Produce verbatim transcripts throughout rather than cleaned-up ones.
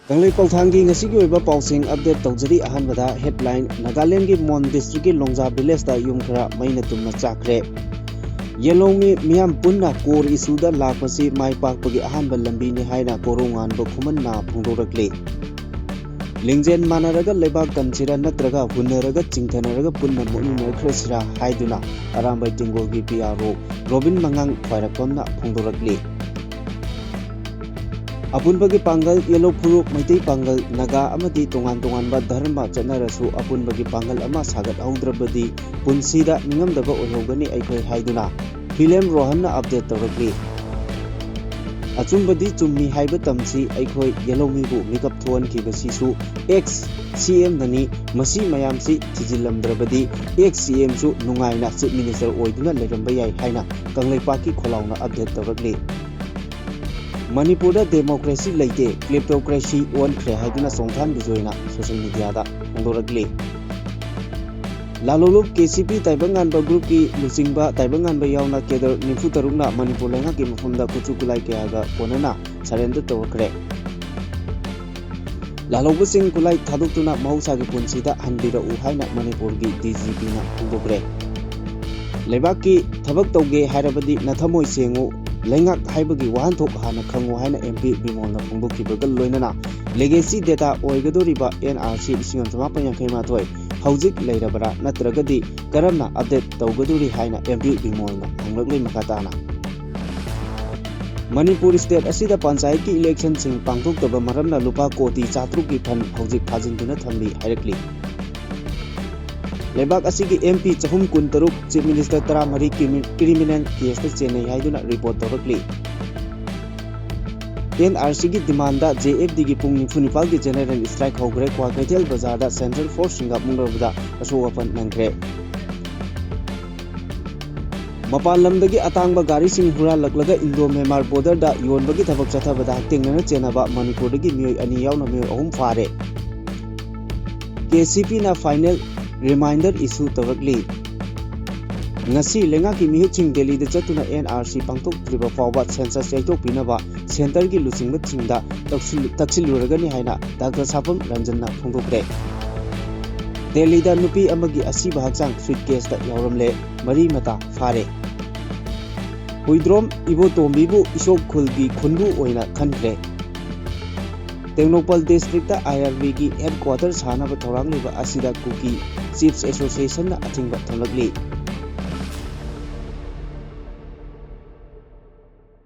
ꯀꯪꯂꯩ ꯄꯥꯎꯊꯥꯡꯒꯤ ꯉꯁꯤꯒꯤ ꯑꯣꯏꯕ ꯄꯥꯎꯁꯤꯡ update ꯇꯧꯖꯔꯤ꯫ ꯑꯍꯥꯟꯕꯗ headline: ꯅꯥꯒꯥꯂꯦꯟꯒꯤ ꯃꯣꯟ districtꯀꯤ ꯂꯣꯡꯖꯥ villageꯇ ꯌꯨꯝ ꯈꯔ ꯃꯩꯅ ꯇꯨꯝꯅ ꯆꯥꯛꯈ꯭ꯔꯦ꯫ ꯌꯦꯜꯍꯧꯃꯤ ꯃꯤꯌꯥꯝ ꯄꯨꯟꯅ core issueꯗ ꯂꯥꯛꯄꯁꯤ ꯃꯥꯏ ꯄꯥꯛꯄꯒꯤ ꯑꯍꯥꯟꯕ ꯂꯝꯕꯤꯅꯤ ꯍꯥꯏꯅ ꯀꯣꯔꯧꯉꯥꯟꯕ ꯈꯨꯃꯟꯅ ꯐꯣꯡꯗꯣꯔꯛꯂꯤ꯫ ꯂꯤꯡꯖꯦꯜ ꯃꯥꯟꯅꯔꯒ ꯂꯩꯕꯥꯛ ꯀꯟꯁꯤꯔꯥ ꯅꯠꯇ꯭ꯔꯒ ꯍꯨꯟꯅꯔꯒ ꯆꯤꯡꯊꯅꯔꯒ ꯄꯨꯟꯅ ꯃꯨꯠꯃꯤꯟꯅꯈ꯭ꯔꯁꯤꯔꯥ ꯍꯥꯏꯗꯨꯅ ꯑꯔꯥꯝꯕꯥꯏ ꯇꯦꯡꯒꯣꯜꯒꯤ P R O ꯔꯣꯕꯤꯟ ꯃꯉꯥꯡ ꯈ꯭ꯋꯥꯏꯔꯥꯛꯄꯝꯅ ꯐꯣꯡꯗꯣꯔꯛꯂꯤ꯫ ꯑꯄꯨꯟꯕꯒꯤ ꯄꯥꯡꯒꯜ, ꯌꯦꯜꯍꯧ ꯐꯨꯔꯨꯞ, ꯃꯩꯇꯩ ꯄꯥꯡꯒꯜ, ꯅꯥꯒꯥ ꯑꯃꯗꯤ ꯇꯣꯉꯥꯟ ꯇꯣꯉꯥꯟꯕ ꯙꯔꯃ ꯆꯠꯅꯔꯁꯨ ꯑꯄꯨꯟꯕꯒꯤ ꯄꯥꯡꯒꯜ ꯑꯃ ꯁꯥꯒꯠꯍꯧꯗ꯭ꯔꯕꯗꯤ ꯄꯨꯟꯁꯤꯗ ꯅꯤꯡꯉꯝꯗꯕ ꯑꯣꯏꯍꯧꯒꯅꯤ ꯑꯩꯈꯣꯏ ꯍꯥꯏꯗꯨꯅ ꯐꯤꯂꯦꯝ ꯔꯣꯍꯟꯅ update ꯇꯧꯔꯛꯂꯤ꯫ ꯑꯆꯨꯝꯕꯗꯤ ꯆꯨꯝꯃꯤ ꯍꯥꯏꯕ ꯇꯝꯁꯤ, ꯑꯩꯈꯣꯏ ꯌꯦꯜꯍꯧꯃꯤꯕꯨ ꯃꯤꯀꯞ ꯊꯣꯛꯍꯟꯈꯤꯕꯁꯤꯁꯨ ex C Mꯅꯅꯤ꯫ ꯃꯁꯤ ꯃꯌꯥꯝꯁꯤ ꯊꯤꯖꯤꯜꯂꯝꯗ꯭ꯔꯕꯗꯤ ex C Mꯁꯨ ꯅꯨꯡꯉꯥꯏꯅ Chief Minister ꯑꯣꯏꯗꯨꯅ ꯂꯩꯔꯝꯕ ꯌꯥꯏ ꯍꯥꯏꯅ ꯀꯪꯂꯩꯄꯥꯛꯀꯤ ꯈꯣꯜꯂꯥꯎꯅ update ꯇꯧꯔꯛꯂꯤ꯫ ꯃꯅꯤꯄꯨꯔꯗ democracy ꯂꯩꯇꯦ, kleptocracy ꯑꯣꯟꯈ꯭ꯔꯦ ꯍꯥꯏꯗꯨꯅ ꯆꯣꯡꯊꯥꯝ ꯕꯤꯖꯣꯏꯅ social mediaꯗ ꯐꯣꯡꯗꯣꯔꯛꯂꯤ꯫ ꯂꯥꯂꯣꯡꯂꯨꯞ K C P ꯇꯥꯏꯕꯪꯉꯥꯟꯕ groupꯀꯤ ꯂꯨꯆꯤꯡꯕ ꯇꯥꯏꯕꯪꯉꯥꯟꯕ ꯌꯥꯎꯅ cadre ꯅꯤꯐꯨ ꯇꯔꯨꯛꯅ ꯃꯅꯤꯄꯨꯔ ꯂꯩꯉꯥꯛꯀꯤ ꯃꯐꯝꯗ ꯈꯨꯠꯁꯨ ꯈꯨꯠꯂꯥꯏ ꯀꯌꯥꯒ ꯀꯣꯟꯅꯅ surrender ꯇꯧꯔꯛꯈ꯭ꯔꯦ꯫ ꯂꯥꯜꯍꯧꯕꯁꯤꯡ ꯈꯨꯠꯂꯥꯏ ꯊꯥꯗꯣꯛꯇꯨꯅ ꯃꯍꯧꯁꯥꯒꯤ ꯄꯨꯟꯁꯤꯗ ꯍꯟꯕꯤꯔꯛꯎ ꯍꯥꯏꯅ ꯃꯅꯤꯄꯨꯔꯒꯤ D G Pꯅ ꯐꯣꯡꯗꯣꯛꯈ꯭ꯔꯦ꯫ ꯂꯩꯕꯥꯛꯀꯤ ꯊꯕꯛ ꯇꯧꯒꯦ ꯍꯥꯏꯔꯕꯗꯤ ꯅꯊꯃꯣꯏ ꯁꯦꯡꯉꯨ, ꯂꯩꯉꯥꯛ ꯍꯥꯏꯕꯒꯤ ꯋꯥꯍꯟꯊꯣꯛ ꯍꯥꯟꯅ ꯈꯪꯉꯨ ꯍꯥꯏꯅ M P ꯕꯤꯃꯣꯜꯅ ꯐꯣꯡꯗꯣꯛꯈꯤꯕꯒ ꯂꯣꯏꯅꯅ legacy data ꯑꯣꯏꯒꯗꯧꯔꯤꯕ N R C ꯂꯤꯁꯤꯡ ꯑꯃ ꯆꯃꯥꯄꯟ ꯌꯥꯡꯈꯩ ꯃꯥꯊꯣꯏ ꯍꯧꯖꯤꯛ ꯂꯩꯔꯕ꯭ꯔꯥ ꯅꯠꯇ꯭ꯔꯒꯗꯤ ꯀꯔꯝꯅ update ꯇꯧꯒꯗꯧꯔꯤ ꯍꯥꯏꯅ M P ꯕꯤꯃꯣꯜꯅ ꯍꯪꯂꯛꯂꯤ꯫ ꯃꯈꯥ ꯇꯥꯅ ꯃꯅꯤꯄꯨꯔ state ꯑꯁꯤꯗ ꯄꯟꯆꯥꯌꯠꯀꯤ electionꯁꯤꯡ ꯄꯥꯡꯊꯣꯛꯇꯕ ꯃꯔꯝꯅ ꯂꯨꯄꯥ ꯀꯣꯇꯤ ꯆꯥꯇ꯭ꯔꯨꯛꯀꯤ fund ꯍꯧꯖꯤꯛ ꯐꯥꯖꯤꯟꯗꯨꯅ ꯊꯝꯂꯤ ꯍꯥꯏꯔꯛꯂꯤ꯫ ꯂꯩꯕꯥꯛ ꯑꯁꯤꯒꯤ M P ꯆꯍꯨꯝ ꯀꯨꯟꯇꯔꯨꯛ Chief Minister ꯇꯔꯥꯃꯔꯤ ꯀ꯭ꯔꯤꯃꯤ-, criminal caseꯇ ꯆꯦꯟꯅꯩ ꯍꯥꯏꯗꯨꯅ report ꯇꯧꯔꯛꯂꯤ꯫ N R Cꯒꯤ demandꯗ J F Dꯒꯤ ꯄꯨꯡ ꯅꯤꯐꯨ ꯅꯤꯄꯥꯜꯒꯤ general strike ꯍꯧꯈ꯭ꯔꯦ꯫ ꯀ꯭ꯋꯥꯀꯩꯊꯦꯜ ꯕꯖꯥꯔꯗ central forceꯁꯤꯡꯒ ꯃꯨꯛꯅꯕꯗ ꯑꯁꯣꯛ ꯑꯄꯟ ꯅꯪꯈ꯭ꯔꯦ꯫ ꯃꯄꯥꯟ ꯂꯝꯗꯒꯤ ꯑꯇꯥꯡꯕ ꯒꯥꯔꯤꯁꯤꯡ ꯍꯨꯔꯥꯜꯂꯛꯂꯒ Indo Myanmar borderꯗ ꯌꯣꯟꯕꯒꯤ ꯊꯕꯛ ꯆꯠꯊꯕꯗ ꯍꯛꯊꯦꯡꯅꯅ ꯆꯦꯟꯅꯕ ꯃꯅꯤꯄꯨꯔꯗꯒꯤ ꯃꯤꯑꯣꯏ ꯑꯅꯤ ꯌꯥꯎꯅ ꯃꯤꯑꯣꯏ ꯑꯍꯨꯝ ꯐꯥꯔꯦ꯫ K C Pꯅ final reminder issue ꯇꯧꯔꯛꯂꯤ꯫ ꯉꯁꯤ ꯂꯩꯉꯥꯛꯀꯤ ꯃꯤꯍꯨꯠꯁꯤꯡ ꯗꯦꯜꯂꯤꯗ ꯆꯠꯇꯨꯅ N R C ꯄꯥꯡꯊꯣꯛꯇ꯭ꯔꯤꯕ ꯐꯥꯎꯕ census ꯌꯩꯊꯣꯛꯄꯤꯅꯕ ꯁꯦꯟꯇꯔꯒꯤ ꯂꯨꯆꯤꯡꯕꯁꯤꯡꯗ ꯇꯛꯁꯤꯜ-, ꯇꯛꯁꯤꯜꯂꯨꯔꯒꯅꯤ ꯍꯥꯏꯅ ꯗꯥꯛꯇꯔ ꯁꯥꯄꯝ ꯔꯟꯖꯟꯅ ꯐꯣꯡꯗꯣꯛꯈ꯭ꯔꯦ꯫ ꯗꯦꯜꯂꯤꯗ ꯅꯨꯄꯤ ꯑꯃꯒꯤ ꯑꯁꯤꯕ ꯍꯛꯆꯥꯡ ꯁꯨꯏꯠꯀꯦꯁꯇ ꯌꯥꯎꯔꯝꯂꯦ, ꯃꯔꯤ ꯃꯇꯥ ꯐꯥꯔꯦ꯫ ꯍꯨꯏꯗ꯭ꯔꯣꯝ ꯏꯕꯣꯇꯣꯝꯕꯤꯕꯨ ꯏꯁꯣꯛ ꯈꯨꯜꯒꯤ ꯈꯨꯟꯕꯨ ꯑꯣꯏꯅ ꯈꯟꯈ꯭ꯔꯦ꯫ ꯇꯦꯡꯅꯧꯄꯜ ꯗꯤꯁꯇ꯭ꯔꯤꯛꯇ ꯑꯥꯏ ꯑꯥꯔ ꯕꯤꯒꯤ ꯍꯦꯗꯀ꯭ꯋꯥꯇꯔ ꯁꯥꯅꯕ ꯊꯧꯔꯥꯡ ꯂꯩꯕ ꯑꯁꯤꯗ ꯀꯨꯀꯤ ꯆꯤꯐꯁ ꯑꯦꯁꯣꯁꯤꯌꯦꯁꯟꯅ ꯑꯊꯤꯡꯕ ꯊꯝꯂꯛꯂꯤ꯫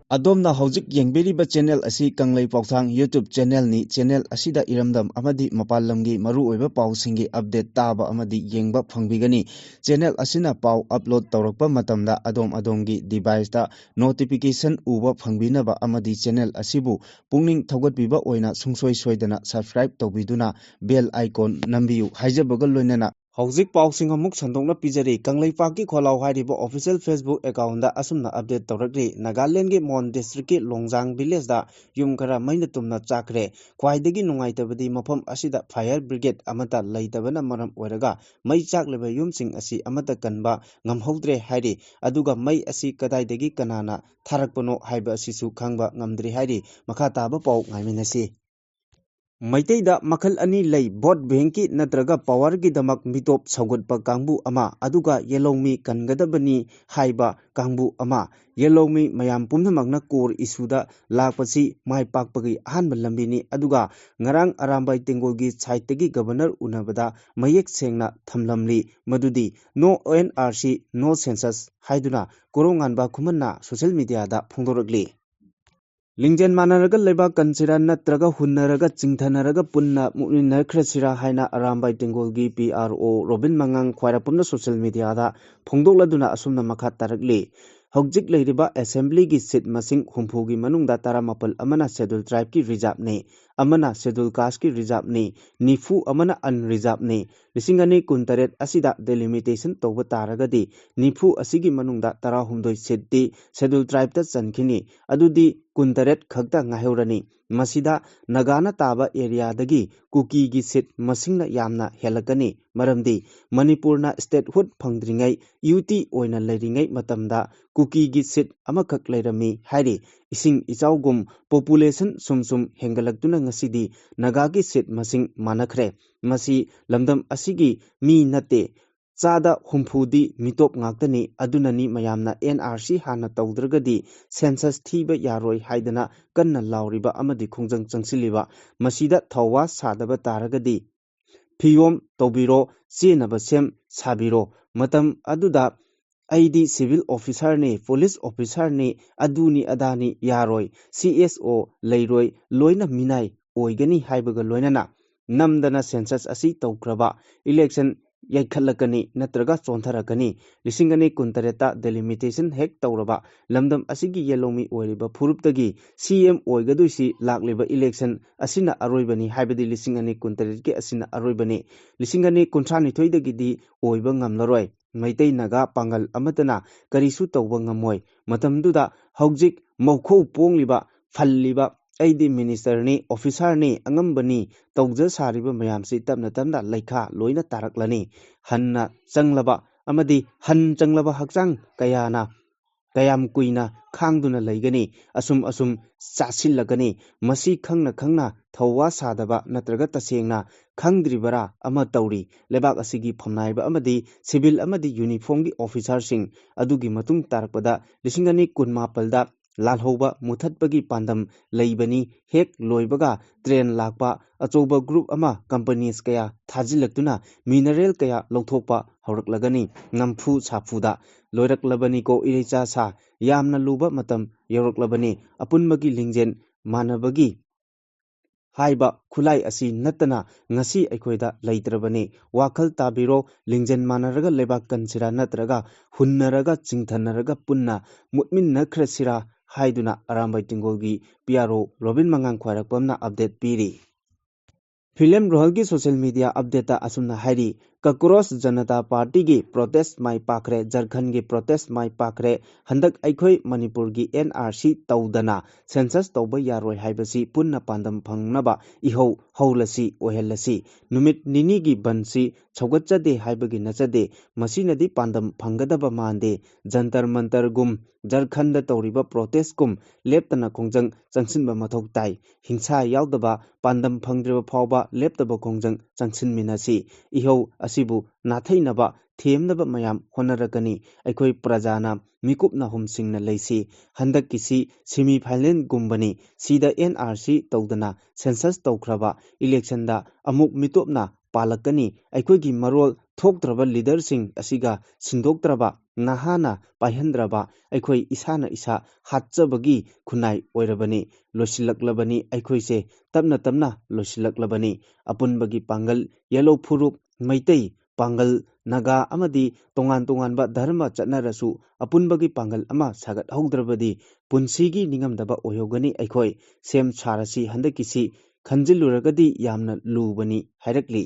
ꯑꯗꯣꯝꯅ ꯍꯧꯖꯤꯛ ꯌꯦꯡꯕꯤꯔꯤꯕ ꯆꯦꯅꯦꯜ ꯑꯁꯤ ꯀꯪꯂꯩ ꯄꯥꯎꯊꯥꯡ YouTube ꯆꯦꯅꯦꯜꯅꯤ꯫ ꯆꯦꯅꯦꯜ ꯑꯁꯤꯗ ꯏꯔꯝꯗꯝ ꯑꯃꯗꯤ ꯃꯄꯥꯟ ꯂꯝꯒꯤ ꯃꯔꯨꯑꯣꯏꯕ ꯄꯥꯎꯁꯤꯡꯒꯤ ꯑꯞꯗꯦꯠ ꯇꯥꯕ ꯑꯃꯗꯤ ꯌꯦꯡꯕ ꯐꯪꯕꯤꯒꯅꯤ꯫ ꯆꯦꯅꯦꯜ ꯑꯁꯤꯅ ꯄꯥꯎ ꯑꯞꯂꯣꯗ ꯇꯧꯔꯛꯄ ꯃꯇꯝꯗ ꯑꯗꯣꯝ ꯑꯗꯣꯝꯒꯤ ꯗꯤꯚꯥꯏꯁꯇ ꯅꯣꯇꯤꯐꯤꯀꯦꯁꯟ ꯎꯕ ꯐꯪꯕꯤꯅꯕ ꯑꯃꯗꯤ ꯆꯦꯅꯦꯜ ꯑꯁꯤꯕꯨ ꯄꯨꯛꯅꯤꯡ ꯊꯧꯒꯠꯄꯤꯕ ꯑꯣꯏꯅ ꯁꯨꯡꯁꯣꯏ ꯁꯣꯏꯗꯅ ꯁꯕꯁꯀ꯭ꯔꯥꯏꯕ ꯇꯧꯕꯤꯗꯨꯅ ꯕꯦꯜ ꯑꯥꯏꯀꯣꯟ ꯅꯝꯕꯤꯌꯨ ꯍꯥꯏꯖꯕꯒ ꯂꯣꯏꯅꯅ ꯍꯧꯖꯤꯛ ꯄꯥꯎꯁꯤꯡ ꯑꯃꯨꯛ ꯁꯟꯗꯣꯛꯅ ꯄꯤꯖꯔꯤ꯫ ꯀꯪꯂꯩꯄꯥꯛꯀꯤ ꯈꯣꯜꯂꯥꯎ ꯍꯥꯏꯔꯤꯕ ꯑꯣꯐꯤꯁꯤꯌꯦꯜ ꯐꯦꯁꯕꯨꯛ ꯑꯦꯀꯥꯎꯟꯗ ꯑꯁꯨꯝꯅ ꯑꯞꯗꯦꯠ ꯇꯧꯔꯛꯂꯤ, ꯅꯥꯒꯥꯂꯦꯟꯒꯤ ꯃꯣꯟ ꯗꯤꯁꯇ꯭ꯔꯤꯛꯀꯤ ꯂꯣꯡꯖꯥꯡ ꯚꯤꯂꯦꯖꯇ ꯌꯨꯝ ꯈꯔ ꯃꯩꯅ ꯇꯨꯝꯅ ꯆꯥꯛꯈ꯭ꯔꯦ꯫ ꯈ꯭ꯋꯥꯏꯗꯒꯤ ꯅꯨꯡꯉꯥꯏꯇꯕꯗꯤ ꯃꯐꯝ ꯑꯁꯤꯗ ꯐꯥꯌꯔ ꯕ꯭ꯔꯤꯒꯦꯗ ꯑꯃꯠꯇ ꯂꯩꯇꯕꯅ ꯃꯔꯝ ꯑꯣꯏꯔꯒ ꯃꯩ ꯆꯥꯛꯂꯤꯕ ꯌꯨꯝꯁꯤꯡ ꯑꯁꯤ ꯑꯃꯠꯇ ꯀꯟꯕ ꯉꯝꯍꯧꯗ꯭ꯔꯦ ꯍꯥꯏꯔꯤ꯫ ꯑꯗꯨꯒ ꯃꯩ ꯑꯁꯤ ꯀꯗꯥꯏꯗꯒꯤ ꯀꯅꯥꯅ ꯊꯥꯔꯛꯄꯅꯣ ꯍꯥꯏꯕ ꯑꯁꯤꯁꯨ ꯈꯪꯕ ꯉꯝꯗ꯭ꯔꯤ ꯍꯥꯏꯔꯤ꯫ ꯃꯈꯥ ꯇꯥꯕ ꯄꯥꯎ ꯉꯥꯏꯃꯤꯟꯅꯁꯤ꯫ ꯃꯩꯇꯩꯗ ꯃꯈꯜ ꯑꯅꯤ ꯂꯩ, ꯚꯣꯠ ꯕꯦꯡꯀꯤ ꯅꯠꯇ꯭ꯔꯒ ꯄꯥꯋꯔꯒꯤꯗꯃꯛ ꯃꯤꯇꯣꯞ ꯁꯧꯒꯠꯄ ꯀꯥꯡꯕꯨ ꯑꯃ, ꯑꯗꯨꯒ ꯌꯦꯜꯍꯧꯃꯤ ꯀꯟꯒꯗꯕꯅꯤ ꯍꯥꯏꯕ ꯀꯥꯡꯕꯨ ꯑꯃ꯫ ꯌꯦꯜꯍꯧꯃꯤ ꯃꯌꯥꯝ ꯄꯨꯝꯅꯃꯛꯅ ꯀꯣꯔ ꯏꯁꯨꯗ ꯂꯥꯛꯄꯁꯤ ꯃꯥꯏ ꯄꯥꯛꯄꯒꯤ ꯑꯍꯥꯟꯕ ꯂꯝꯕꯤꯅꯤ, ꯑꯗꯨꯒ ꯉꯔꯥꯡ ꯑꯔꯥꯝꯕꯥꯏ ꯇꯦꯡꯒꯣꯜꯒꯤ ꯁꯥꯏꯠꯇꯒꯤ ꯒꯕꯔꯅꯔ ꯎꯅꯕꯗ ꯃꯌꯦꯛ ꯁꯦꯡꯅ ꯊꯝꯂꯝꯂꯤ ꯃꯗꯨꯗꯤ "No N R C, no census" ꯍꯥꯏꯗꯨꯅ ꯀꯣꯔꯧꯉꯥꯟꯕ ꯈꯨꯃꯟꯅ ꯁꯣꯁꯤꯌꯦꯜ ꯃꯤꯗꯤꯌꯥꯗ ꯐꯣꯡꯗꯣꯔꯛꯂꯤ꯫ ꯂꯤꯡꯖꯦꯜ ꯃꯥꯟꯅꯔꯒ ꯂꯩꯕꯥꯛ ꯀꯟꯁꯤꯔꯥ ꯅꯠꯇ꯭ꯔꯒ ꯍꯨꯟꯅꯔꯒ ꯆꯤꯡꯊꯅꯔꯒ ꯄꯨꯟꯅ ꯃꯨꯛꯃꯤꯟꯅꯈ꯭ꯔꯁꯤꯔꯥ ꯍꯥꯏꯅ ꯑꯔꯥꯝꯕꯥꯏ ꯇꯦꯡꯒꯣꯜꯒꯤ ꯄꯤ ꯑꯥꯔ ꯑꯣ ꯔꯣꯕꯤꯟ ꯃꯉꯥꯡ ꯈ꯭ꯋꯥꯏꯔꯥꯛꯄꯝꯅ ꯁꯣꯁꯤꯌꯦꯜ ꯃꯤꯗꯤꯌꯥꯗ ꯐꯣꯡꯗꯣꯛꯂꯗꯨꯅ ꯑꯁꯨꯝꯅ ꯃꯈꯥ ꯇꯥꯔꯛꯂꯤ꯫ ꯍꯧꯖꯤꯛ ꯂꯩꯔꯤꯕ ꯑꯦꯁꯦꯝꯕ꯭ꯂꯤꯒꯤ ꯁꯤꯠ ꯃꯁꯤꯡ ꯍꯨꯝꯐꯨꯒꯤ ꯃꯅꯨꯡꯗ ꯇꯔꯥꯃꯥꯄꯜ ꯑꯃꯅ ꯁꯦꯗꯨꯜ ꯇ꯭ꯔꯥꯏꯕꯀꯤ ꯔꯤꯖꯥꯔꯕꯅꯤ꯫ ꯑꯃꯅ Scheduled Caste ꯀꯤ reserve ꯅꯤ, ꯅꯤꯐꯨ ꯑꯃꯅ unreserved ꯅꯤ꯫ ꯂꯤꯁꯤꯡ ꯑꯅꯤ ꯀꯨꯟꯇꯔꯦꯠ ꯑꯁꯤꯗ delimitation ꯇꯧꯕ ꯇꯥꯔꯒꯗꯤ, ꯅꯤꯐꯨ ꯑꯁꯤꯒꯤ ꯃꯅꯨꯡꯗ ꯇꯔꯥꯍꯨꯝꯗꯣꯏ seat ꯇꯤ Scheduled Tribe ꯇ ꯆꯟꯈꯤꯅꯤ꯫ ꯑꯗꯨꯗꯤ ꯀꯨꯟꯇꯔꯦꯠ ꯈꯛꯇ ꯉꯥꯏꯍꯧꯔꯅꯤ꯫ ꯃꯁꯤꯗ ꯅꯥꯒꯥꯅ ꯇꯥꯕ area ꯗꯒꯤ ꯀꯨꯀꯤꯒꯤ seat ꯃꯁꯤꯡꯅ ꯌꯥꯝꯅ ꯍꯦꯜꯂꯛꯀꯅꯤ, ꯃꯔꯝꯗꯤ ꯃꯅꯤꯄꯨꯔꯅ statehood ꯐꯪꯗ꯭ꯔꯤꯉꯩ, ꯌꯨ ꯇꯤ ꯑꯣꯏꯅ ꯂꯩꯔꯤꯉꯩ ꯃꯇꯝꯗ ꯀꯨꯀꯤꯒꯤ seat ꯑꯃꯈꯛ ꯂꯩꯔꯝꯃꯤ ꯍꯥꯏꯔꯤ꯫ ꯏꯁꯤꯡ ꯏꯆꯥꯎꯒꯨꯝ population ꯁꯨꯝ ꯁꯨꯝ ꯍꯦꯟꯒꯠꯂꯛꯇꯨꯅ ꯉꯁꯤꯗꯤ ꯅꯥꯒꯥꯒꯤ seat ꯃꯁꯤꯡ ꯃꯥꯟꯅꯈ꯭ꯔꯦ꯫ ꯃꯁꯤ ꯂꯝꯗꯝ ꯑꯁꯤꯒꯤ ꯃꯤ ꯅꯠꯇꯦ, ꯆꯥꯗ ꯍꯨꯝꯐꯨꯗꯤ ꯃꯤꯇꯣꯞ ꯉꯥꯛꯇꯅꯤ꯫ ꯑꯗꯨꯅꯅꯤ ꯃꯌꯥꯝꯅ N R C ꯍꯥꯟꯅ ꯇꯧꯗ꯭ꯔꯒꯗꯤ census ꯊꯤꯕ ꯌꯥꯔꯣꯏ ꯍꯥꯏꯗꯅ ꯀꯟꯅ ꯂꯥꯎꯔꯤꯕ ꯑꯃꯗꯤ ꯈꯣꯡꯖꯪ ꯆꯪꯁꯤꯜꯂꯤꯕ꯫ ꯃꯁꯤꯗ ꯊꯧꯋꯥ ꯁꯥꯗꯕ ꯇꯥꯔꯒꯗꯤ, ꯐꯤꯌꯣꯝ ꯇꯧꯕꯤꯔꯣ, ꯆꯦꯟꯅꯕ ꯁꯦꯝ ꯁꯥꯕꯤꯔꯣ꯫ ꯃꯇꯝ ꯑꯗꯨꯗ ꯑꯩꯗꯤ civil officer ꯅꯤ, police officer ꯅꯤ, ꯑꯗꯨꯅꯤ ꯑꯗꯥꯅꯤ ꯌꯥꯔꯣꯏ, C S O ꯂꯩꯔꯣꯏ, ꯂꯣꯏꯅ ꯃꯤꯅꯥꯏ ꯑꯣꯏꯒꯅꯤ ꯍꯥꯏꯕꯒ ꯂꯣꯏꯅꯅ ꯅꯝꯗꯅ census ꯑꯁꯤ ꯇꯧꯈ꯭ꯔꯕ, election ꯌꯩꯈꯠꯂꯛꯀꯅꯤ ꯅꯠꯇ꯭ꯔꯒ ꯆꯣꯟꯊꯔꯛꯀꯅꯤ꯫ ꯂꯤꯁꯤꯡ ꯑꯅꯤ ꯀꯨꯟꯇꯔꯦꯠꯇ delimitation ꯍꯦꯛ ꯇꯧꯔꯕ, ꯂꯝꯗꯝ ꯑꯁꯤꯒꯤ ꯌꯦꯜꯍꯧꯃꯤ ꯑꯣꯏꯔꯤꯕ ꯐꯨꯔꯨꯞꯇꯒꯤ C M ꯑꯣꯏꯒꯗꯣꯏꯁꯤ ꯂꯥꯛꯂꯤꯕ election ꯑꯁꯤꯅ ꯑꯔꯣꯏꯕꯅꯤ, ꯍꯥꯏꯕꯗꯤ ꯂꯤꯁꯤꯡ ꯑꯅꯤ ꯀꯨꯟꯇꯔꯦꯠꯀꯤ ꯑꯁꯤꯅ ꯑꯔꯣꯏꯕꯅꯤ꯫ ꯂꯤꯁꯤꯡ ꯑꯅꯤ ꯀꯨꯟꯊ꯭ꯔꯥꯅꯤꯊꯣꯏꯗꯒꯤꯗꯤ ꯑꯣꯏꯕ ꯉꯝꯂꯔꯣꯏ꯫ ꯃꯩꯇꯩ ꯅꯥꯒꯥ ꯄꯥꯡꯒꯜ ꯑꯃꯠꯇꯅ ꯀꯔꯤꯁꯨ ꯇꯧꯕ ꯉꯝꯃꯣꯏ꯫ ꯃꯇꯝꯗꯨꯗ ꯍꯧꯖꯤꯛ ꯃꯧꯈꯧ ꯄꯣꯡꯂꯤꯕ, ꯐꯜꯂꯤꯕ, "ꯑꯩꯗꯤ minister ꯅꯤ, officer ꯅꯤ, ꯑꯉꯝꯕꯅꯤ" ꯇꯧꯖ ꯁꯥꯔꯤꯕ ꯃꯌꯥꯝꯁꯤ ꯇꯞꯅ ꯇꯞꯅ ꯂꯩꯈꯥ ꯂꯣꯏꯅ ꯇꯥꯔꯛꯂꯅꯤ꯫ ꯍꯟꯅ ꯆꯪꯂꯕ ꯑꯃꯗꯤ ꯍꯟ ꯆꯪꯂꯕ ꯍꯛꯆꯥꯡ ꯀꯌꯥꯅ ꯀꯌꯥꯝ ꯀꯨꯏꯅ ꯈꯥꯡꯗꯨꯅ ꯂꯩꯒꯅꯤ? ꯑꯁꯨꯝ ꯑꯁꯨꯝ ꯆꯥꯁꯤꯜꯂꯒꯅꯤ꯫ ꯃꯁꯤ ꯈꯪꯅ ꯈꯪꯅ ꯊꯧꯋꯥ ꯁꯥꯗꯕ ꯅꯠꯇ꯭ꯔꯒ ꯇꯁꯦꯡꯅ ꯈꯪꯗ꯭ꯔꯤꯕꯔꯥ ꯑꯃ ꯇꯧꯔꯤ꯫ ꯂꯩꯕꯥꯛ ꯑꯁꯤꯒꯤ ꯐꯝꯅꯥꯏꯕ ꯑꯃꯗꯤ civil ꯑꯃꯗꯤ uniform ꯒꯤ officer ꯁꯤꯡ ꯑꯗꯨꯒꯤ ꯃꯇꯨꯡ ꯇꯥꯔꯛꯄꯗ ꯂꯤꯁꯤꯡ ꯑꯅꯤ ꯀꯨꯟꯃꯥꯄꯜꯗ ꯂꯥꯜꯍꯧꯕ ꯃꯨꯊꯠꯄꯒꯤ ꯄꯥꯟꯗꯝ ꯂꯩꯕꯅꯤ꯫ ꯍꯦꯛ ꯂꯣꯏꯕꯒ train ꯂꯥꯛꯄ, ꯑꯆꯧꯕ group ꯑꯃ, companies ꯀꯌꯥ ꯊꯥꯖꯤꯜꯂꯛꯇꯨꯅ mineral ꯀꯌꯥ ꯂꯧꯊꯣꯛꯄ ꯍꯧꯔꯛꯂꯒꯅꯤ꯫ ꯅꯝꯐꯨ ꯁꯥꯐꯨꯗ ꯂꯣꯏꯔꯛꯂꯕꯅꯤꯀꯣ ꯏꯔꯩꯆꯥ ꯁꯥ, ꯌꯥꯝꯅ ꯂꯨꯕ ꯃꯇꯝ ꯌꯧꯔꯛꯂꯕꯅꯤ꯫ ꯑꯄꯨꯟꯕꯒꯤ ꯂꯤꯡꯖꯦꯜ ꯃꯥꯟꯅꯕꯒꯤ ꯍꯥꯏꯕ ꯈꯨꯠꯂꯥꯏ ꯑꯁꯤ ꯅꯠꯇꯅ ꯉꯁꯤ ꯑꯩꯈꯣꯏꯗ ꯂꯩꯇ꯭ꯔꯕꯅꯤ꯫ ꯋꯥꯈꯜ ꯇꯥꯕꯤꯔꯣ, ꯂꯤꯡꯖꯦꯜ ꯃꯥꯟꯅꯔꯒ ꯂꯩꯕꯥꯛ ꯀꯟꯁꯤꯔꯥ ꯅꯠꯇ꯭ꯔꯒ ꯍꯨꯟꯅꯔꯒ ꯆꯤꯡꯊꯅꯔꯒ ꯄꯨꯟꯅ ꯃꯨꯠꯃꯤꯟꯅꯈ꯭ꯔꯁꯤꯔꯥ ꯍꯥꯏꯗꯨꯅ ꯑꯔꯥꯝꯕꯥꯏ ꯇꯤꯡꯒꯣꯜꯒꯤ ꯄꯤ ꯑꯥꯔ ꯑꯣ ꯔꯣꯕꯤꯟ ꯃꯉꯥꯡ ꯈ꯭ꯋꯥꯏꯔꯥꯛꯄꯝꯅ ꯑꯞꯗꯦꯠ ꯄꯤꯔꯤ꯫ ꯐꯤꯂꯦꯝ ꯔꯣꯍꯜꯒꯤ ꯁꯣꯁꯤꯌꯦꯜ ꯃꯤꯗꯤꯌꯥ ꯑꯞꯗꯦꯠꯇ ꯑꯁꯨꯝꯅ ꯍꯥꯏꯔꯤ, ꯀꯀ꯭ꯔꯣꯁ ꯖꯅꯇꯥ ꯄꯥꯔꯇꯤꯒꯤ ꯄ꯭ꯔꯣꯇꯦꯁ ꯃꯥꯏ ꯄꯥꯛꯈ꯭ꯔꯦ, ꯖꯔꯈꯟꯒꯤ ꯄ꯭ꯔꯣꯇꯦꯁ ꯃꯥꯏ ꯄꯥꯛꯈ꯭ꯔꯦ꯫ ꯍꯟꯗꯛ ꯑꯩꯈꯣꯏ ꯃꯅꯤꯄꯨꯔꯒꯤ ꯑꯦꯟ ꯑꯥꯔ ꯁꯤ ꯇꯧꯗꯅ ꯁꯦꯟꯁꯁ ꯇꯧꯕ ꯌꯥꯔꯣꯏ ꯍꯥꯏꯕꯁꯤ ꯄꯨꯟꯅ ꯄꯥꯟꯗꯝ ꯐꯪꯅꯕ ꯏꯍꯧ ꯍꯧꯔꯁꯤ, ꯑꯣꯏꯍꯜꯂꯁꯤ꯫ ꯅꯨꯃꯤꯠ ꯅꯤꯅꯤꯒꯤ ꯕꯟꯁꯤ ꯁꯧꯒꯠꯆꯗꯦ ꯍꯥꯏꯕꯒꯤ ꯅꯠꯆꯗꯦ, ꯃꯁꯤꯅꯗꯤ ꯄꯥꯟꯗꯝ ꯐꯪꯒꯗꯕ ꯃꯥꯟꯗꯦ꯫ ꯖꯟꯇꯔ ꯃꯟꯇꯔꯒꯨꯝ ꯖꯔꯈꯟꯗ ꯇꯧꯔꯤꯕ ꯄ꯭ꯔꯣꯇꯦꯁꯀꯨꯝ ꯂꯦꯞꯇꯅ ꯈꯣꯡꯖꯪ ꯆꯪꯁꯤꯟꯕ ꯃꯊꯧ ꯇꯥꯏ꯫ ꯍꯤꯡꯁꯥ ꯌꯥꯎꯗꯕ, ꯄꯥꯟꯗꯝ ꯐꯪꯗ꯭ꯔꯤꯕ ꯐꯥꯎꯕ ꯂꯦꯞꯇꯕ ꯈꯣꯡꯖꯪ ꯆꯪꯁꯤꯟꯃꯤꯟꯅꯁꯤ꯫ ꯏꯍꯧ ꯑꯁꯤꯕꯨ ꯅꯥꯊꯩꯅꯕ, ꯊꯦꯝꯅꯕ ꯃꯌꯥꯝ ꯍꯣꯠꯅꯔꯛꯀꯅꯤ꯫ ꯑꯩꯈꯣꯏ ꯄ꯭ꯔꯖꯥꯅ ꯃꯤꯀꯨꯞ ꯅꯥꯍꯨꯝꯁꯤꯡꯅ ꯂꯩꯁꯤ꯫ ꯍꯟꯗꯛꯀꯤꯁꯤ ꯁꯦꯃꯤ ꯐꯥꯏꯅꯦꯜꯒꯨꯝꯕꯅꯤ꯫ ꯁꯤꯗ ꯑꯦꯟ ꯑꯥꯔ ꯁꯤ ꯇꯧꯗꯅ ꯁꯦꯟꯁꯁ ꯇꯧꯈ꯭ꯔꯕ ꯏꯂꯦꯛꯁꯟꯗ ꯑꯃꯨꯛ ꯃꯤꯇꯣꯞꯅ ꯄꯥꯜꯂꯛꯀꯅꯤ꯫ ꯑꯩꯈꯣꯏꯒꯤ ꯃꯔꯣꯜ ꯊꯣꯛꯇ꯭ꯔꯕ ꯂꯤꯗꯔꯁꯤꯡ ꯑꯁꯤꯒ ꯁꯤꯟꯗꯣꯛꯇ꯭ꯔꯕ, ꯅꯍꯥꯅ ꯄꯥꯏꯍꯟꯗ꯭ꯔꯕ, ꯑꯩꯈꯣꯏ ꯏꯁꯥꯅ ꯏꯁꯥ ꯍꯥꯠꯆꯕꯒꯤ ꯈꯨꯟꯅꯥꯏ ꯑꯣꯏꯔꯕꯅꯤ꯫ ꯂꯣꯏꯁꯤꯜꯂꯛꯂꯕꯅꯤ, ꯑꯩꯈꯣꯏꯁꯦ ꯇꯞꯅ ꯇꯞꯅ ꯂꯣꯏꯁꯤꯜꯂꯛꯂꯕꯅꯤ꯫ ꯑꯄꯨꯟꯕꯒꯤ ꯄꯥꯡꯒꯜ, ꯌꯦꯂꯧ ꯐꯨꯔꯨꯞ, ꯃꯩꯇꯩ ꯄꯥꯡꯒꯜ, ꯅꯥꯒꯥ ꯑꯃꯗꯤ ꯇꯣꯉꯥꯟ ꯇꯣꯉꯥꯟꯕ ꯙꯔꯃ ꯆꯠꯅꯔꯁꯨ ꯑꯄꯨꯟꯕꯒꯤ ꯄꯥꯡꯒꯜ ꯑꯃ ꯁꯥꯒꯠꯍꯧꯗ꯭ꯔꯕꯗꯤ ꯄꯨꯟꯁꯤꯒꯤ ꯅꯤꯡꯉꯝꯗꯕ ꯑꯣꯏꯍꯧꯒꯅꯤ꯫ ꯑꯩꯈꯣꯏ ꯁꯦꯝ ꯁꯥꯔꯁꯤ꯫ ꯍꯟꯗꯛꯀꯤꯁꯤ ꯈꯟꯖꯤꯜꯂꯨꯔꯒꯗꯤ ꯌꯥꯝꯅ ꯂꯨꯕꯅꯤ ꯍꯥꯏꯔꯛꯂꯤ꯫